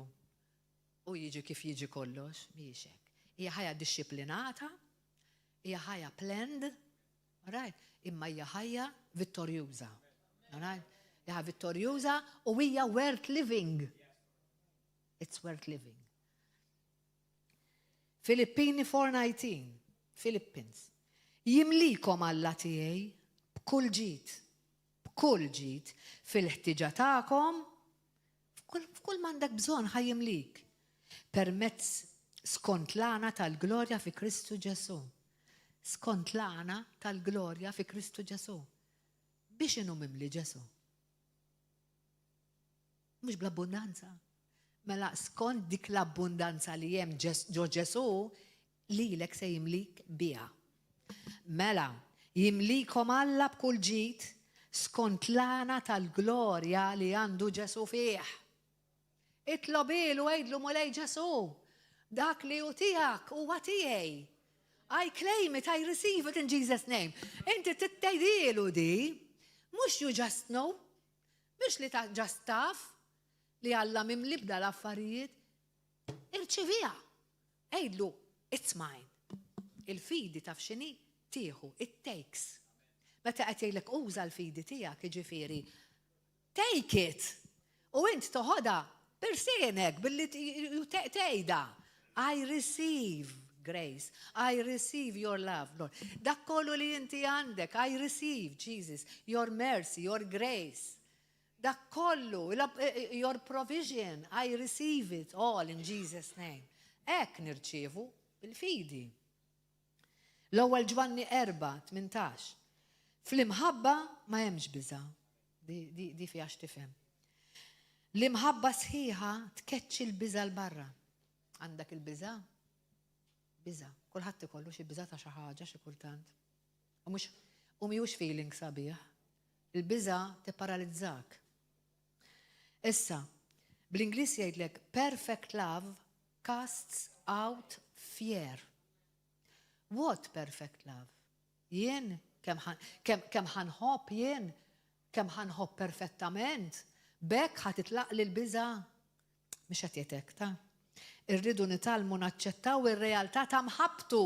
u jiġi kif jiġi kollox, mhijiex hekk. Hija ħajja dixxiplinata, hija ħajja planned, right? Imma hija ħajja vittorjuża. Right? Hija vittorjuża u hija worth living. It's worth living. Filippini 4:19, Philippines. Jimlikom Alla tiegħi b'kull ġid, b'kull ġid fil-ħtiġa tagħkom, f'kull m'għandek bżonn ħa jimlik, permezz skont l-għana tal-glorja fi Kristu Ġesù. Skont l-għana tal-glorja fi Kristu Ġesù. Biex inhu mimli Ġesù? Mhux bl-abbundanza. Mela skont dik l-abbundanza li hemm ġo Ġesù, lilek se jimlik biha. Mela, jimlikom Alla b'kull ġid skont l-għana tal-glorja li għandu Ġesù fih. Itlobilu għidlu Mulej Ġesù, dak li hu tiegħek huwa tiegħi. I claim it, I receive it in Jesus name. Inti tgħidhielu di, mhux you just know, Mhux li ta' just taf li Alla mimli b'dal-affarijiet. Irċiviha. Għidlu, it's mine. Il-fidi taf x'inhi? Tieħu, it takes. Meta qed jgħidlek uża l-fidi tiegħek, jiġifieri, take it. U int toħodha b'irsinek billi tgħidha. I receive grace. I receive your love, Lord. Dak kollu li inti għandek, I receive, Jesus, your mercy, your grace. Dak kollu, your provision, I receive it all in Jesus' name. Hekk nirċievu bil-fidi. L-ewwel Ġwanni 4, 18. Fl-imħabba ma hemmx biża. Di, di, di fiha x'tifhem. L-imħabba sħiħa tkeċċi l-biża 'l barra. Għandek il-biża? Biża. Kulħadd ikollu xi biża ta' xi ħaġa xi kultant. U mhux u mhijiex feeling sabiħ. Il-biża tipparalizzak. Issa, bl-Ingliż jgħidlek perfect love casts out fear. What perfect love? Jien kemm ħa nħobb jien, kemm ħa nħobb perfettament, b'hekk ħa titlaq li l-biża. Mhux qed jgħidlek ta' irridu nitgħallmu naċċettaw ir-realtà ta' mħabbtu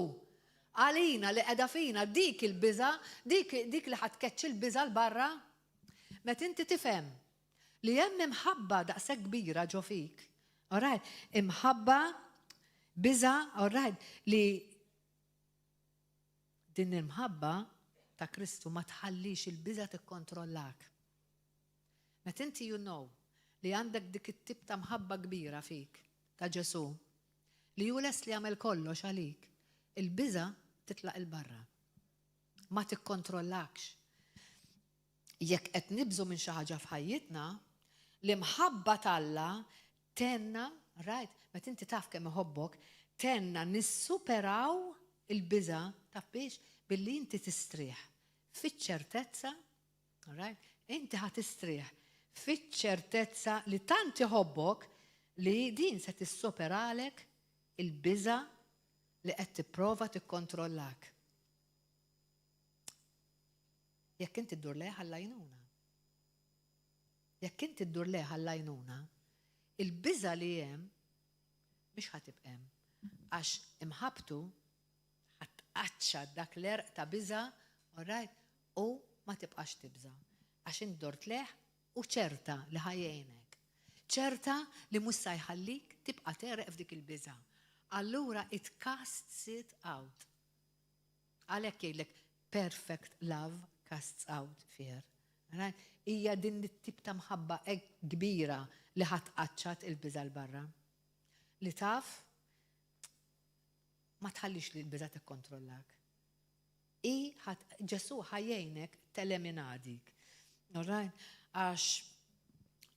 għalina li qiegħda fina dik il-biża, dik, dik li ħa tkeċċi l-biża 'l barra. Meta inti tifhem li hemm imħabba daqshekk kbira ġo fik, alright, imħabba. Biża, all right, li din il-mħabba ta' Kristu ma tħallix il-biża tikkontrollak. Meta inti you know li għandek dik it-tip ta' mħabba kbira fik ta' Ġesù, li hu lest li jagħmel kollox għalik, il-biża titlaq 'il barra. Ma tikkontrollakx. Jekk qed nibżu minn xi ħaġa f'ħajjitna, l-imħabba t'Alla tgħinna, right, meta inti taf kemm iħobbok, tgħinna nissuperaw il-biża' taf biex billi inti tistrieħ fiċ-ċertezza, right, inti ħa tistrieħ fiċ-ċertezza li tant iħobbok li din se tissuperalek il-biża' li qed tipprova tikkontrollak. Jekk inti ddur lejh għall-għajnuna. Jekk inti ddur lejh għall-għajnuna, il-biża' li hemm mhix ħa tibqa' hemm. Għax imħabbtu ħa tqaċċa dak l-għerq ta' biża', all right, u ma tibqax tibża'. Għax int dort lejh u ċerta li ħa jgħinek. Ċerta li mhux sa jħallik tibqa' tegħreq f'dik il-biża'. Allura it casts it out. Għalhekk jgħidlek perfect love casts out fear. Right? Hija din it-tip ta' mħabba hekk kbira li ħa tqaċċat il-biża' 'l barra. Li taf ma tħallix li l-biża' tikkontrollak. I Ġesù ħa jgħinek telemina dik. Alright? Għax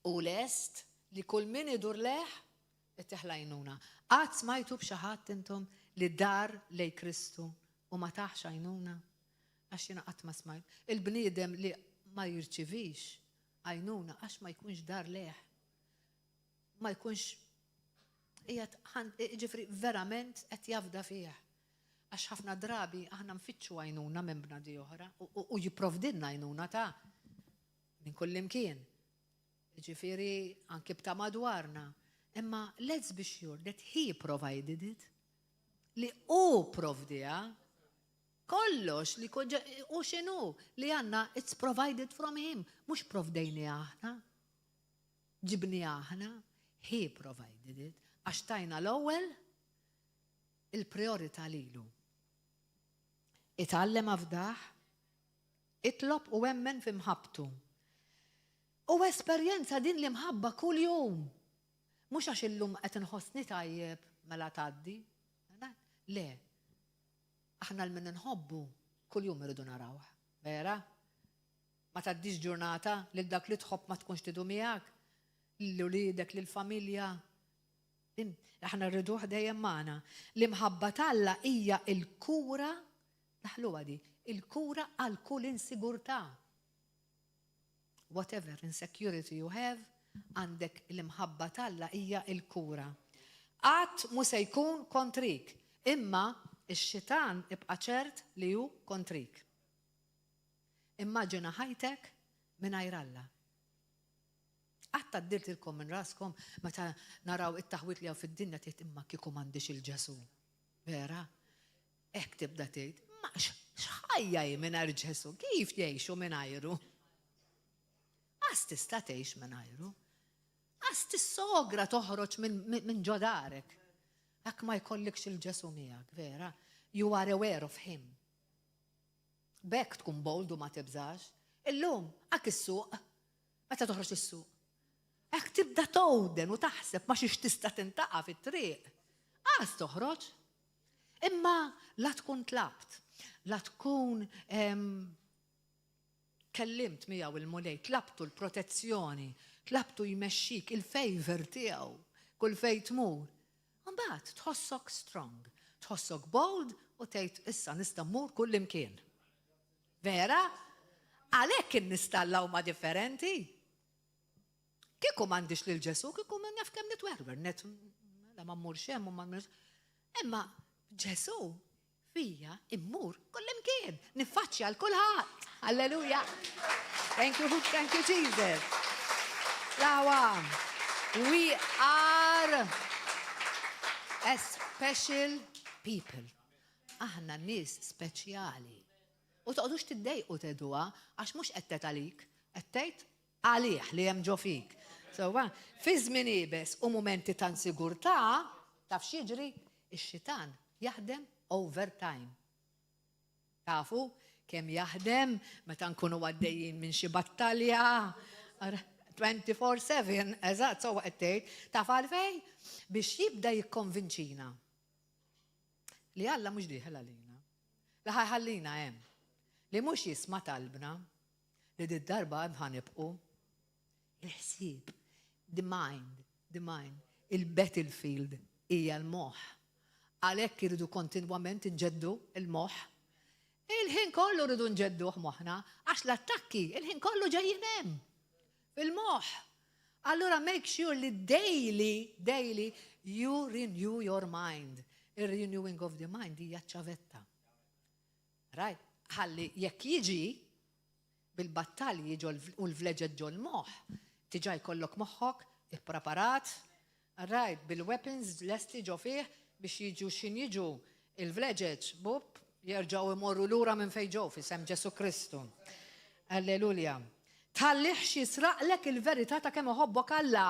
hu lest li kull min idur lejh itih l-għajnuna. Qatt smajtu b'xi ħadd intom li dar lejn Kristu u ma tahx għajnuna? Għax jiena qatt ma smajt. Il-bniedem li ma jirċivix għajnuna għax ma jkunx dar lejh. Ma jkunx qiegħed jiġifieri verament qed jafda fih. Għax ħafna drabi aħna nfittxu għajnuna minn bnadi oħra u jipprovdilna għajnuna ta' minn kullimkien. Jiġifieri anki b'ta' madwarna. Imma let's be sure that he provided it. Li hu provdiha. Kollox li u x'inhu li għandna it's provided from him, mhux provdejniha aħna. Ġibniha aħna, he provided it, għax tajna l-ewwel il-priorità lilu. Itgħallem afdah, itlob u emmen fi mħabbtu. U esperjenza din l-imħabba kuljum. Mhux għax illum qed inħossni tajjeb mela tgħaddi. Le. Aħna l min inħobbu kuljum irridu narawh. Vera? Ma tgħaddix ġurnata lil dak li tħobb ma tkunx tidu miegħek, lil uliedek, lill-familja. Aħna rriduh dejjem magħna. L-imħabba t'Alla hija l-kura, daħluha di, il-kura għal kull insigurtà. Whatever insecurity you have, għandek l-imħabba t'Alla hija l-kura. Qatt mhu se jkun kontrik, imma x-xitan ibqa' ċert li hu kontrik. Immaġina ħajtek mingħajr Alla. Qatt għaddiltilkom minn raskom meta naraw it-taħwid li hawn fid-dinja tgħid imma kieku m'għandix il-Ġesù. Vera? Hekk tibda tgħid, ma x'ħajja hi mingħajr Ġesù? Kif jgħixu mingħajru? Qas tista' tgħix mingħajru. Qas tissogra toħroġ minn ġo darek. Hekk ma jkollikx il-Ġesù miegħek, vera? You are aware of him. B'hekk tkun bold u ma tibżax. Illum, hekk is-suq, meta toħroġ is-suq. Hekk tibda towden u taħseb ma xiex tista' tintaqa' fit-triq. Qas toħroġ. Imma la tkun tlabt, la tkun kellimt miegħu il-Mulej, tlabtu l-protezzjoni, tlabtu jmexxik il-favor tiegħu kull fejn tmur. Mbagħad tħossok strong, tħossok bold u tgħid issa nista' mmur kull imkien. Vera? Għalhekk in-nies t'Alla huma differenti. Kieku m'għandix lil Ġesù, kieku ma naf kemm nitwerwer, net mela ma mmurx hemm u ma mmurx. Imma Ġesù fija immur kullimkien, niffaċċja l kulħadd. Alleluja. Thank you, thank you Jesus. Lawa, we are a special people. Aħna nies speċjali. U toqgħodux tiddejqu tgħiduha għax mhux qed tgħid għalik, qed tgħid għalih li hemm ġo fik. Sewwa, fi żmien iebes u mumenti ta' insigurtà, taf x'jiġri? Ix-xitan jaħdem overtime. Tafu kemm jaħdem meta nkunu għaddejjin minn xi battalja 24/7, eżatt, sewwa qed tgħid, taf għalfejn? Biex jibda jikkonvinċina li Alla mhux dieħel għalina, li ħa jħallina hemm, li mhux jisma' talbna, li did-darba hemm ħa nibqu. Il-ħsieb, the mind, the mind, il-battlefield hija l-moħħ. Għalhekk irridu kontinwament inġeddu l-moħħ. Il-ħin kollu rridu nġedduh moħħna, għax l-attakki il-ħin kollu ġejjin hemm, fil-moħħ. Allura make sure li daily, daily, you renew your mind. Il-renewing of the mind hija ċavetta. Right? Ħalli jekk jiġi bil-battalji u l-vleġeġ ġol-moħħ, diġà jkollok moħħok ippreparat, right, bil-weapons lesti ġo fih biex jiġu x'in jiġu il-vleġeġ, bup, jerġgħu imorru lura minn fejn ġew f'isem Ġesù Kristu. Alleluja. Tħallihx jisraqlek il-verità ta' kemm iħobbok Alla.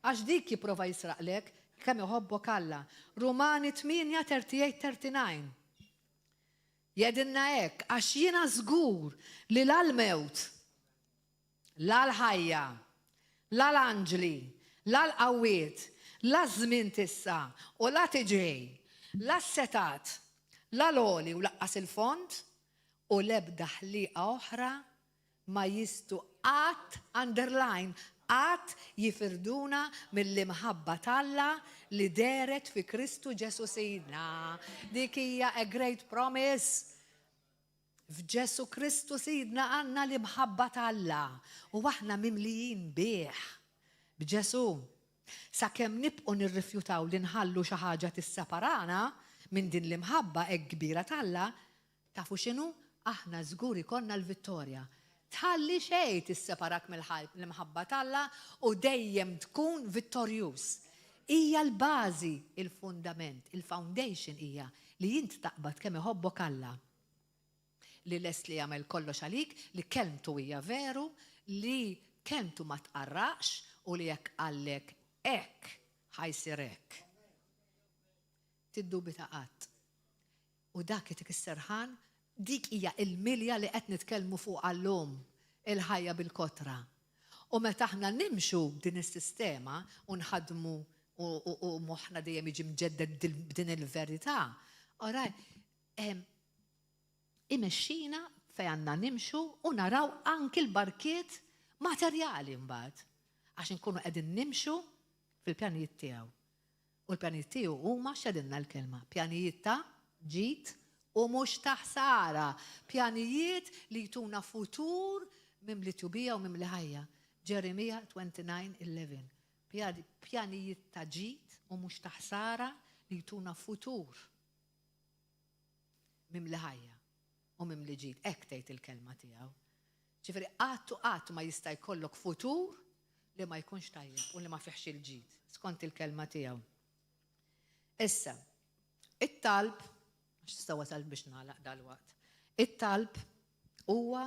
Għax dik jipprova jisraqlek kemm iħobbok Alla. Rumani 8, 38, 39. Jgħidilna hekk, għax jiena żgur li la l-mewt, la l-ħajja, la l-anġli, la l-qawwiet, la ż-żmien t'issa u la tiġi, la s-setgħat, la l-għoli u laqqas il-fond, u l-ebda ħliqa oħra ma jistgħu qatt, underline, qatt jifirduna mill-imħabba t'Alla li dehret fi Kristu Ġesù Sidna. Dik hija a great promise. F'Ġesù Kristu Sidna għandna l-imħabba t'Alla u aħna mimlijin bih, b'Ġesù. Sakemm nibqgħu nirrifjutaw li nħallu xi ħaġa tisseparana minn din l-imħabba hekk kbira t'Alla, Tafu x'inhu? Aħna żgur ikollna l-vittorja. Tħalli xejn tisseparak mill-imħabba t'Alla u dejjem tkun vittorjuż. Hija l-bażi, il-fundament, il-foundation hija li int taqbad kemm iħobbok Alla. Li lest li jagħmel kollox għalik, li kelmtu hija veru, li kelmtu ma tqarraqx u li jekk qallek hekk, ħa jsir hekk. Tiddubita qatt. U dak itik is-serħan, dik hija l-milja li qed nitkellmu fuqha llum, il-ħajja bil-kotra. U meta aħna nimxu b'din is-sistema u nħaddmu u moħħna dejjem jiġi mġedded b'din il-verità, alright, imexxina fejn għandna nimxu u naraw anki l-barkiet materjali mbagħad għax inkunu qegħdin nimxu fil-pjanijiet tiegħu. U l-pjanijiet tiegħu huma x'għedilna l-kelma? Pjanijiet ta' ġid u mhux ta' ħsara. Pjanijiet li jtuna futur mimli tjubija u mimli ħajja. Ġeremija 29:11. Pjanijiet ta' ġid u mhux ta' ħsara li jtuna futur mimli ħajja u mimli ġid. Hekk tgħid il-kelma tiegħu. Ġifieri qatt u qatt ma jista' jkollok futur li ma jkunx tajjeb u li ma fihx il-ġid, skont il-kelma tiegħu. Issa, it-talb, għax tista' wasal biex nagħlaq dal-waqt, it-talb huwa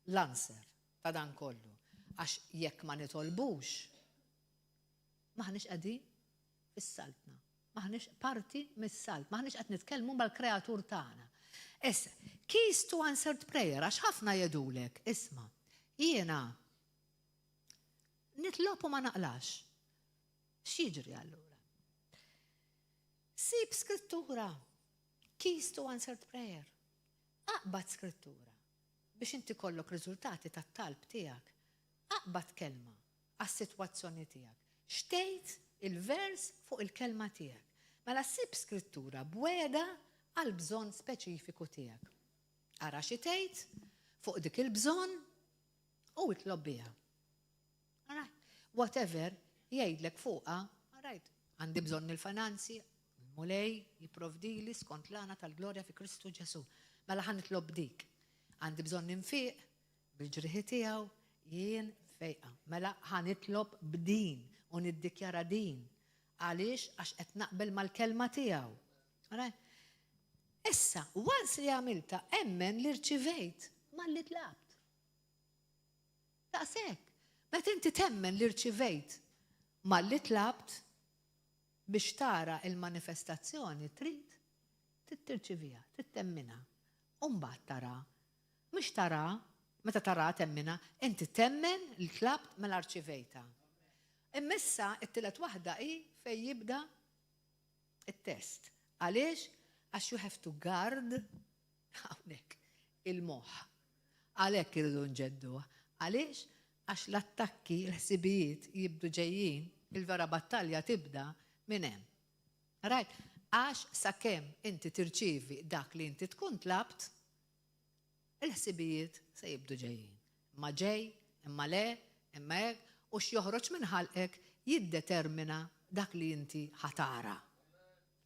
l-answer ta' dan kollu. Għax jekk ma nitolbux, M'aħniex qegħdin fis-saltna. M'aħniex parti mis-saltna. M'aħniex qed nitkellmu mal-Kreatur tagħna. Issa, keys to answered prayer, għax ħafna jgħidulek, isma', jiena nitlob u ma naqlax. X'jiġri allura? Sib skrittura. Keys to answered prayer. Aqbad skrittura biex inti kollok riżultati tat-talb tiegħek. Aqbad kelma għas-sitwazzjoni tiegħek. X'tgħid il-vers fuq il-kelma tiegħek? Mela sib skrittura b'wegħda għall-bżonn speċifiku tiegħek. Ara xi tgħid fuq dik il-bżonn u itlob biha. Alright. Whatever jgħidlek fuqha, alright, għandi bżonn il-finanzi, il-Mulej jipprovdili skont l-għana tal-glorja fi Kristu Ġesù. Mela ħa nitlob dik. Għandi bżonn infiq, Bil-ġrieħi tiegħu jien mfejqa. Mela ħa nitlob b'din u niddikjara din. Għaliex? Għax qed naqbel mal-kelma tiegħu. Alright? Issa, once li għamilta, emmen li rċivejt malli tlabt. Daqshekk. Meta inti temmen li rċivejt malli tlabt, Biex tara il-manifestazzjoni trid tirċiviha, trid temminha. U mbagħad tara. Mhux tara, meta tara temminha, inti temmen li tlabt mela rċivejtha. Imma issa it-tielet waħda hi fejn jibda it-test. Għaliex? Għax you have to guard hawnhekk il-moħħ. Għalhekk irridu nġedduh. Għaliex? Għax l-attakki, l-ħsibijiet jibdu ġejjin, il-vera battalja tibda minn hemm. Right? Għax sakemm inti tirċievi dak li inti tkun tlabt, il-ħsibijiet se jibdu ġejjin. Imma ġej, imma le, imma hekk, u x'joħroġ minn ħalqek jiddetermina dak li inti ħa tara.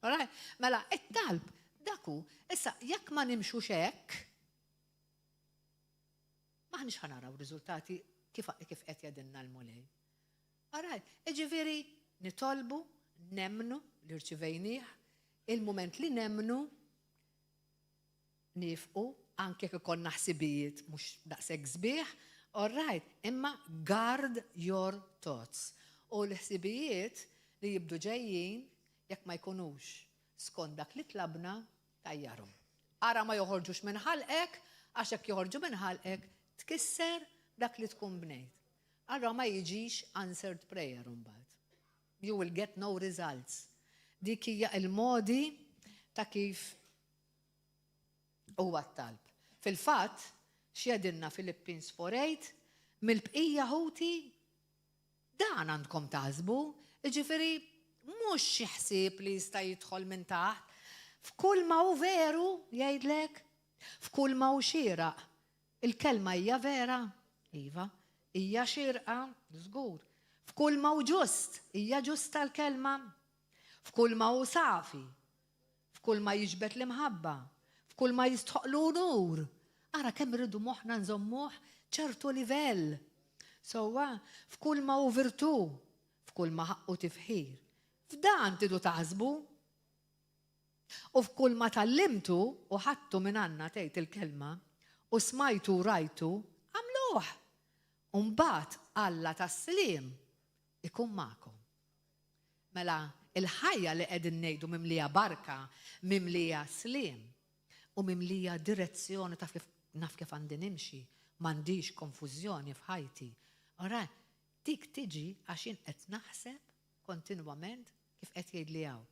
Alright? Mela, it-talb dak hu. Issa, jekk ma nimxux hekk, m'aħniex ħa naraw riżultati kif kif qed jgħidilna l-Mulej. Alright, jiġifieri nitolbu, nemmnu li rċivejnieh, il-mument li nemmnu niefqu anke jekk ikollna ħsibijiet mhux daqshekk sbieħ, alright, imma guard your thoughts. U l-ħsibijiet li jibdu ġejjin jekk ma jkunux skont dak li tlabna, tajjarhom. Ara ma joħorġux minn ħalqek, għax jekk joħorġu minn ħalqek tkisser dak li tkun bnejt. Allura ma jiġix answered prayer imbagħad. You will get no results. Dik hija il-modi ta' kif huwa t-talb. Fil-fatt, x'jgħidilna Philippines 4:8, mill-bqija ħuti dan għandkom taħsbu, jiġifieri mhux xi ħsieb li jista' jidħol minn taħt. F'kull ma hu veru, jgħidlek, f'kull ma hu xieraq. Il-kelma hija vera? Iva. Hija xierqa? Żgur. F'kull ma hu ġust, hija ġusta l-kelma? F'kull ma hu safi, f'kull ma jiġbed l-imħabba, f'kull ma jistħoqqlu unur. Ara kemm irridu moħħna nżommuh ċertu livell. Sewwa, f'kull ma hu virtù, f'kull ma ħaqqu tifħir. F'dan tridu taħsbu. U f'kull ma tgħallimtu u ħadtu minn għandna tgħid il-kelma, u smajtu u rajtu, agħmluh. U mbagħad Alla tas-sliem ikun magħkom. Mela, il-ħajja li qegħdin ngħidu mimlija barka, mimlija sliem u mimlija direzzjoni taf kif naf kif għandi nimxi, m'għandix konfużjoni f'ħajti. Ora, dik tiġi għax jien qed naħseb kontinwament kif qed jgħidli hawn.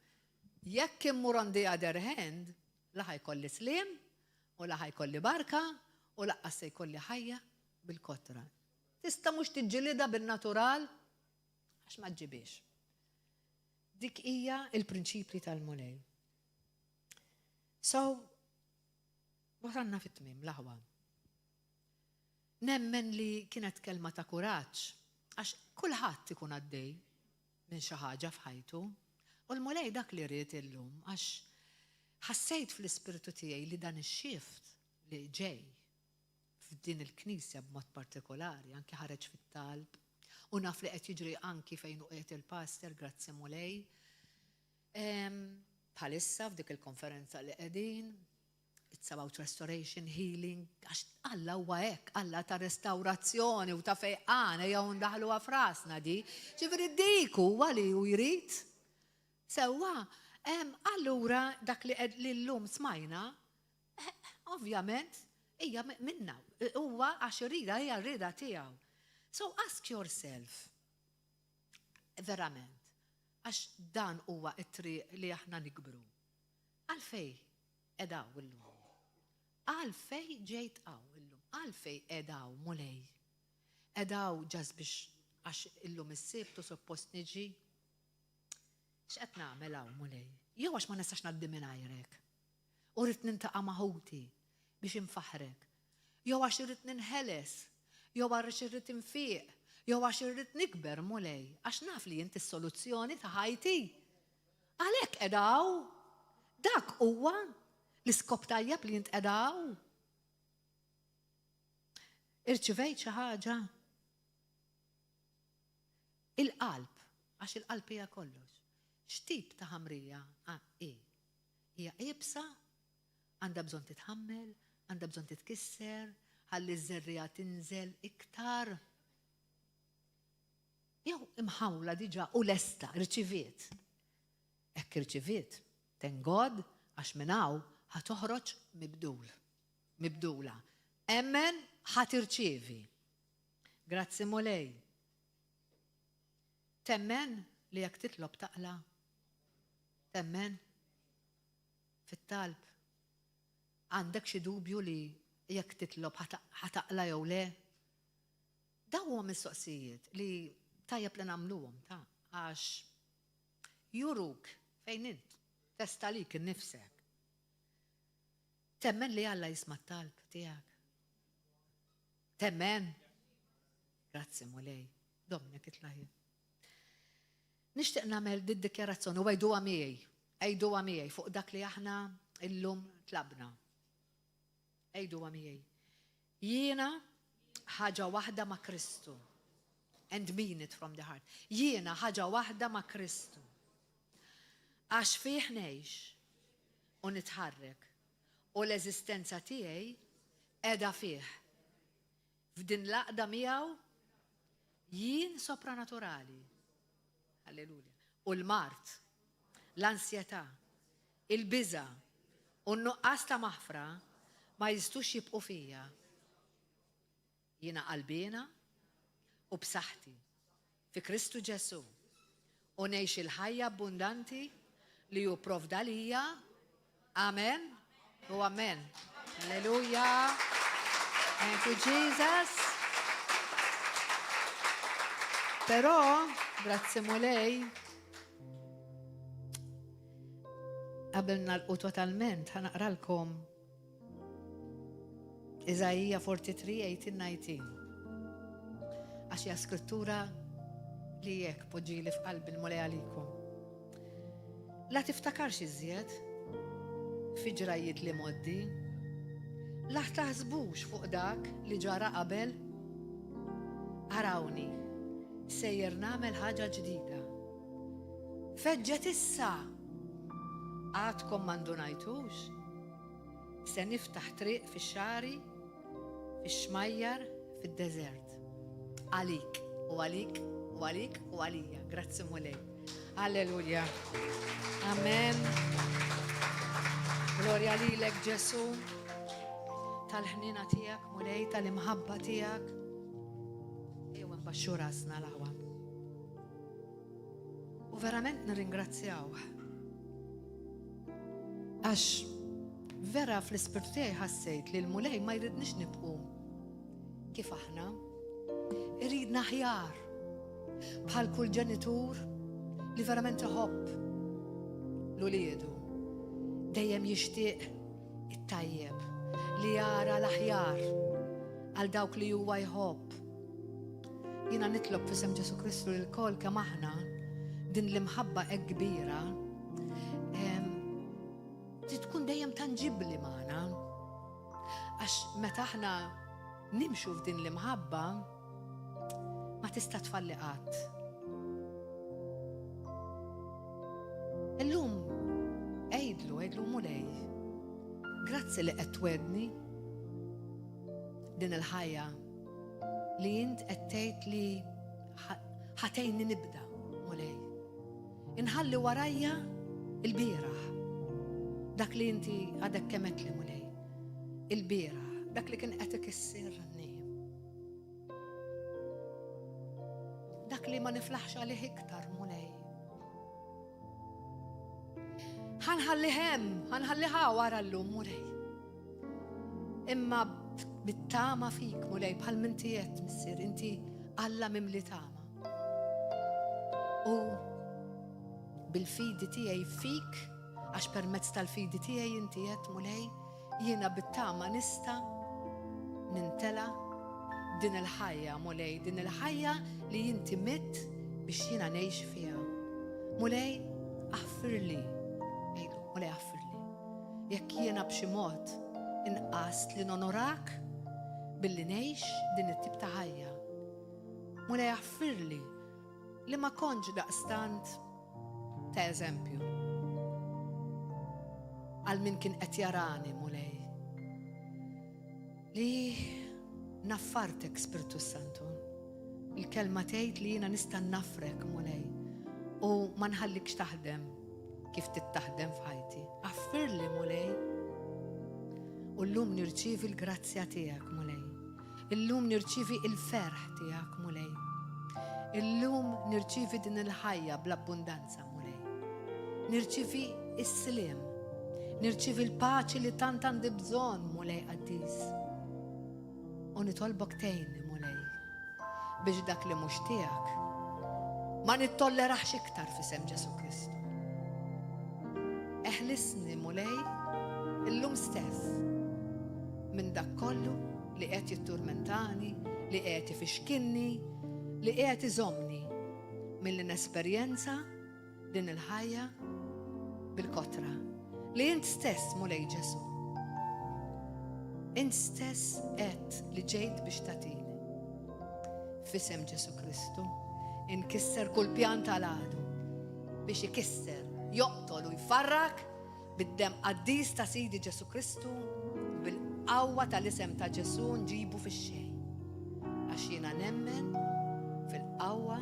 Jekk immur on the other hand, la ħa jkolli sliem u la ħa jkolli barka u laqqas se jkolli ħajja bil-kotra. Tista' mhux tiġġilidha bin-natural għax ma ġġibhiex. Dik hija il-prinċipji tal-Mulej. So, wasalna fit-tmiem l-aħwa. Nemmen li kienet kelma ta' kuraġġ, għax kulħadd ikun għaddej minn xi ħaġa f'ħajtu. U l-Mulej dak li ried illum, għax ħassejt fl-ispirtu tiegħi li dan ix-shift li ġej f'din il-knisja b'mod partikolari, anki ħareġ fit-talb, u naf li qed jiġri anki fejn hu qiegħed il-pastor, grazzi Mulej. Bħalissa f'dik il-konferenza li qegħdin, it's about restoration, healing, għax Alla huwa hekk, Alla ta' restaurazzjoni u ta' fejqan, ejja ndaħluha f'rasna di. Ġifieri dik huwa li hu jrid. Sewwa, allura dak li qed li llum smajna, ovvjament hija minna, huwa għax irida hija r-rieda tiegħu. So ask yourself, verament, għax dan huwa t-triq li aħna nikbru. Għalfej qed hawn illum? Għalfej ġejt hawn illum? Għalfej qed hawn Mulej? Qed hawn just biex għax illum is-Sibt u suppost niġi? X'qed nagħmel hawn Mulej? Jew għax ma nistax ngħaddi mingħajrek. U rrid nintaqa' ma' ħuti biex infaħħrek. Jew għax irrid ninħeles, jew għax irrid infiq, jew għax irrid nikber, Mulej, għax naf li int is-soluzzjoni ta' ħajti. Għalhekk qiegħda hawn. Dak huwa l-iskop tajjeb li int qiegħda hawn. Irċivejt xi ħaġa? Il-qalb, għax il-qalb hija kollox. X'tip ta' ħamrija hi? Hija iebsa, għandha bżonn titħammel, għandha bżonn titkisser, ħalli ż-żerriegħa tinżel iktar. Jew imħawla diġà u lesta, rċiviet. Hekk irċiviet, thank God, għax minn hawn ħa toħroġ mibdul. Mibdula. Emmen ħa tirċievi. Grazzi Mulej. Temmen li jekk titlob taqla'? Temmen? Fit-talb? Għandek xi dubju li jekk titlob ħa taqla' jew le? Dawn huma mistoqsijiet li tajjeb li nagħmluhom ta' għax juruk fejn int, testa lik innifsek. Temmen li Alla jisma' t-talb tiegħek? Temmen? Grazzi Mulej. Dominic itla' ħi. Nixtieq nagħmel did-dikjarazzjoni u għiduha miegħi. Għiduha miegħi fuq dak li aħna illum tlabna. Għiduha miegħi. Jiena ħaġa waħda ma' Kristu. And mean it from the heart. Jiena ħaġa waħda ma' Kristu. Għax fih ngħix u nitħarrek u l-eżistenza tiegħi qiegħda fih. F'din l-għaqda miegħu jien sopranaturali. Alleluja. U l-mard, l-ansjetà, il-biża' u n-nuqqas ta' maħfra ma jistgħux jibqgħu fija. Jiena qalbiena u b'saħħti fi Kristu Ġesù u ngħix il-ħajja abbundanti li hu pprovda lija. Amen u amen. Alleluja. Thank you, Jesus. Però, grazzi Mulej, qabel nagħlqu totalment, ħa naqralkom Iżaija 43, 18, 19. Għax hija skrittura li jekk poġġili f'qalbi l-Mulej għalikom. La tiftakarx iżjed fi ġrajjiet li moddi, la taħsbux fuq dak li ġara qabel. Arawni, sejjer nagħmel ħaġa ġdida. Feġġet issa! Għadkom ma ndunajtux? Se niftaħ triq fix-xagħri, fix-xmajjar, fid-deżert. Għalik, u għalik, u għalik, u għalija. Grazzi Mulej. Alleluja. Amen. Glorja lilek Ġesu tal-ħnina tiegħek, Mulej, tal-imħabba tiegħek. Ejwa nbaxxu rasna l-aħwa. U verament nirringrazzjawh. Għax vera fl-ispirtu tiegħi ħassejt li l-Mulej ma jridniex nibqu kif aħna. Iridna aħjar. Bħal kull ġenitur li verament iħobb l-uliedu. Dejjem jixtieq it-tajjeb li jara l-aħjar għal dawk li huwa jħobb. Jiena nitlob f'isem Ġesu Kristu li lkoll kemm aħna din l-imħabba hekk kbira trid tkun dejjem tanġibbli magħna. Għax meta aħna nimxu f'din l-imħabba ma tista' tfalli qatt. Illum għidlu, għidlu Mulej, grazzi li qed twedni din il-ħajja li int qed tgħid li ħa tgħinni nibda, Mulej. Inħalli warajja il-bieraħ. Dak li inti għadek kemm li Mulej. Il-bieraħ, dak li kien qed ikissirni. Dak li ma niflaħx għalih iktar, Mulej. Ħanħalli hemm, ħanħalliha wara llum, Mulej. Imma bit-tama fik, Mulej, bħal minti qed, Missier, inti Alla mimli tama. U bil-fidi tiegħi fik, għax permezz tal-fidi tiegħi inti qed, Mulej, jiena bit-tama nista' nintela din il-ħajja, Mulej, din il-ħajja li inti mitt biex jiena ngħix fiha. Mulej, aħfirli. Ejdu, Mulej, aħfirli. Jekk jiena b'xi mod inqast li nonorak billi ngħix din it-tip ta' ħajja. Mulej aħfirli li ma kontx daqstant ta' eżempju. Għal min kien qed jarani, Mulej. Li naffartek, Spirtu Santu. Il-kelma tgħid li jiena nista' nafrek, Mulej, u ma nħallikx taħdem. kif tittaħdem f'ħajti. Aħfirli, Mulej. U llum nirċievi l-grazzja tiegħek, Mulej. Illum nirċievi il-ferħ tiegħek, Mulej. Illum nirċievi din il-ħajja bl-abbundanza, Mulej. Nirċievi is-sliem. Nirċievi l-paċi li tant għandi bżonn, Mulej qaddis. U nitolbok tgħinni, Mulej, biex dak li mhux tiegħek ma nittollerax iktar f'isem Ġesu Kristu. Eħlisni, Mulej, illum stess minn dak kollu li qed jitturmentani, li qed ifixkinni, li qed iżomni milli nesperjenza din il-ħajja bil-kotra. Li int stess, Mulej Ġesu. Int stess qed li ġejt biex tagħtini. F'isem Ġesu Kristu, inkisser kull pjan tal-għadu biex ikisser, joqtol u jfarrak bid-demm qaddis ta' Sidi Ġesu Kristu, bil-qawwa tal-isem ta' Ġesu nġibu fix-xejn. Għax jiena nemmen fil-qawwa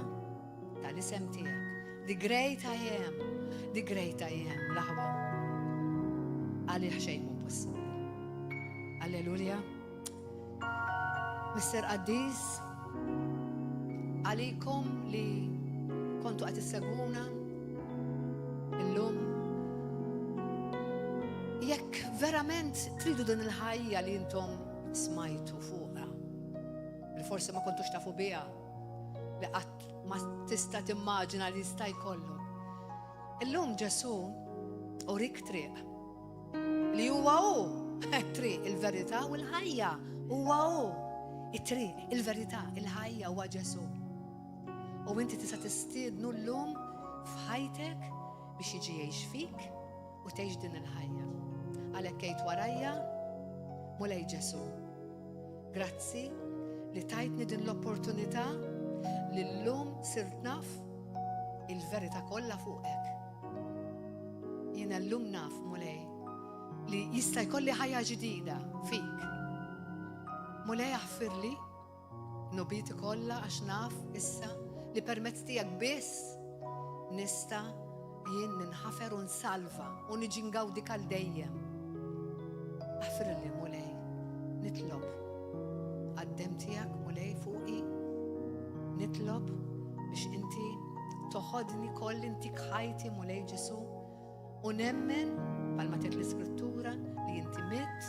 tal-isem tiegħek. The great I am, the great I am, l-aħwa. Għalih xejn mhu possibbli. Alleluja. Mister Qaddis, għalikom li kontu qed issegwuna illum jekk verament tridu din il-ħajja li intom smajtu fuqha, li forsi ma kontux tafu biha, li qatt ma tista' timmaġina li jista' jkollok. Illum Ġesu urik triq li huwa hu it-triq, il-verità u l-ħajja. Huwa hu it-triq, il-verità, il-ħajja huwa Ġesu. U inti tista' tistiednu llum f'ħajtek biex jiġi jgħix fik u tgħix din il-ħajja. Għalhekk għid warajja, Mulej Ġesu. Grazzi li tajtni din l-opportunità li llum sirt naf il-verità kollha fuqek. Jiena llum naf, Mulej, li jista' jkolli ħajja ġdida fik. Mulej aħfirli dnubieti kollha għax naf issa li permezz tiegħek biss nista' jien ninħafer u nsalva u niġi ngawdik għal dejjem. Aħfirli, Mulej, nitlob għad-demm tiegħek, Mulej, fuqi, nitlob biex inti toħodni koll intik ħajti, Mulej Ġesu, u nemmen bħalma tgħid l-Iskrittura li inti mitt,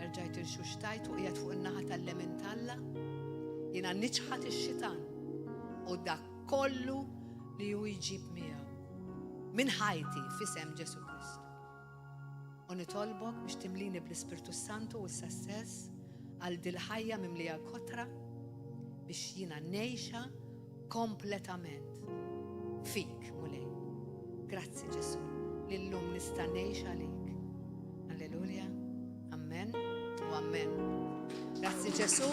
erġajt irxuxtajt u qiegħed fuq in-naħa tal-lemin t'Alla. Jiena niċħad ix-xitan u dak kollu li hu jġib miegħu minn ħajti f'isem Ġesu Kristu. U nitolbok biex timlini bl-Ispirtu Santu issa stess għal dil-ħajja mimlija kotra biex jiena ngħixha kompletament fik, Mulej. Grazzi Ġesu li llum nista' ngħix għalik. Alleluja. Amen u amen. Grazzi Ġesu.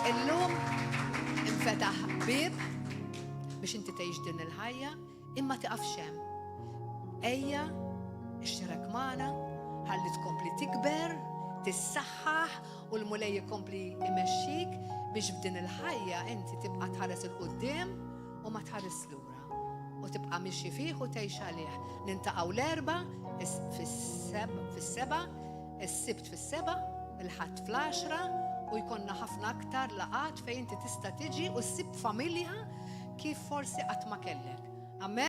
Illum infetaħ bib biex inti tgħix din il-ħajja imma tiqafx hemm. Ejja, ixtirak magħna, ħalli tkompli tikber, tissaħħaħ u l-Mulej ikompli imexxik biex f'din il-ħajja inti tibqa' tħares 'il quddiem u ma tħares lura. U tibqa' mixi fih u tgħix għalih. Niltaqgħu l-Erbgħa fis-sebgħa, is-Sibt fis-sebgħa, il-Ħadd fl-għaxra u jkollna ħafna aktar laqgħat fejn inti tista' tiġi u ssib familja kif forsi qatt ma kellek. Amen.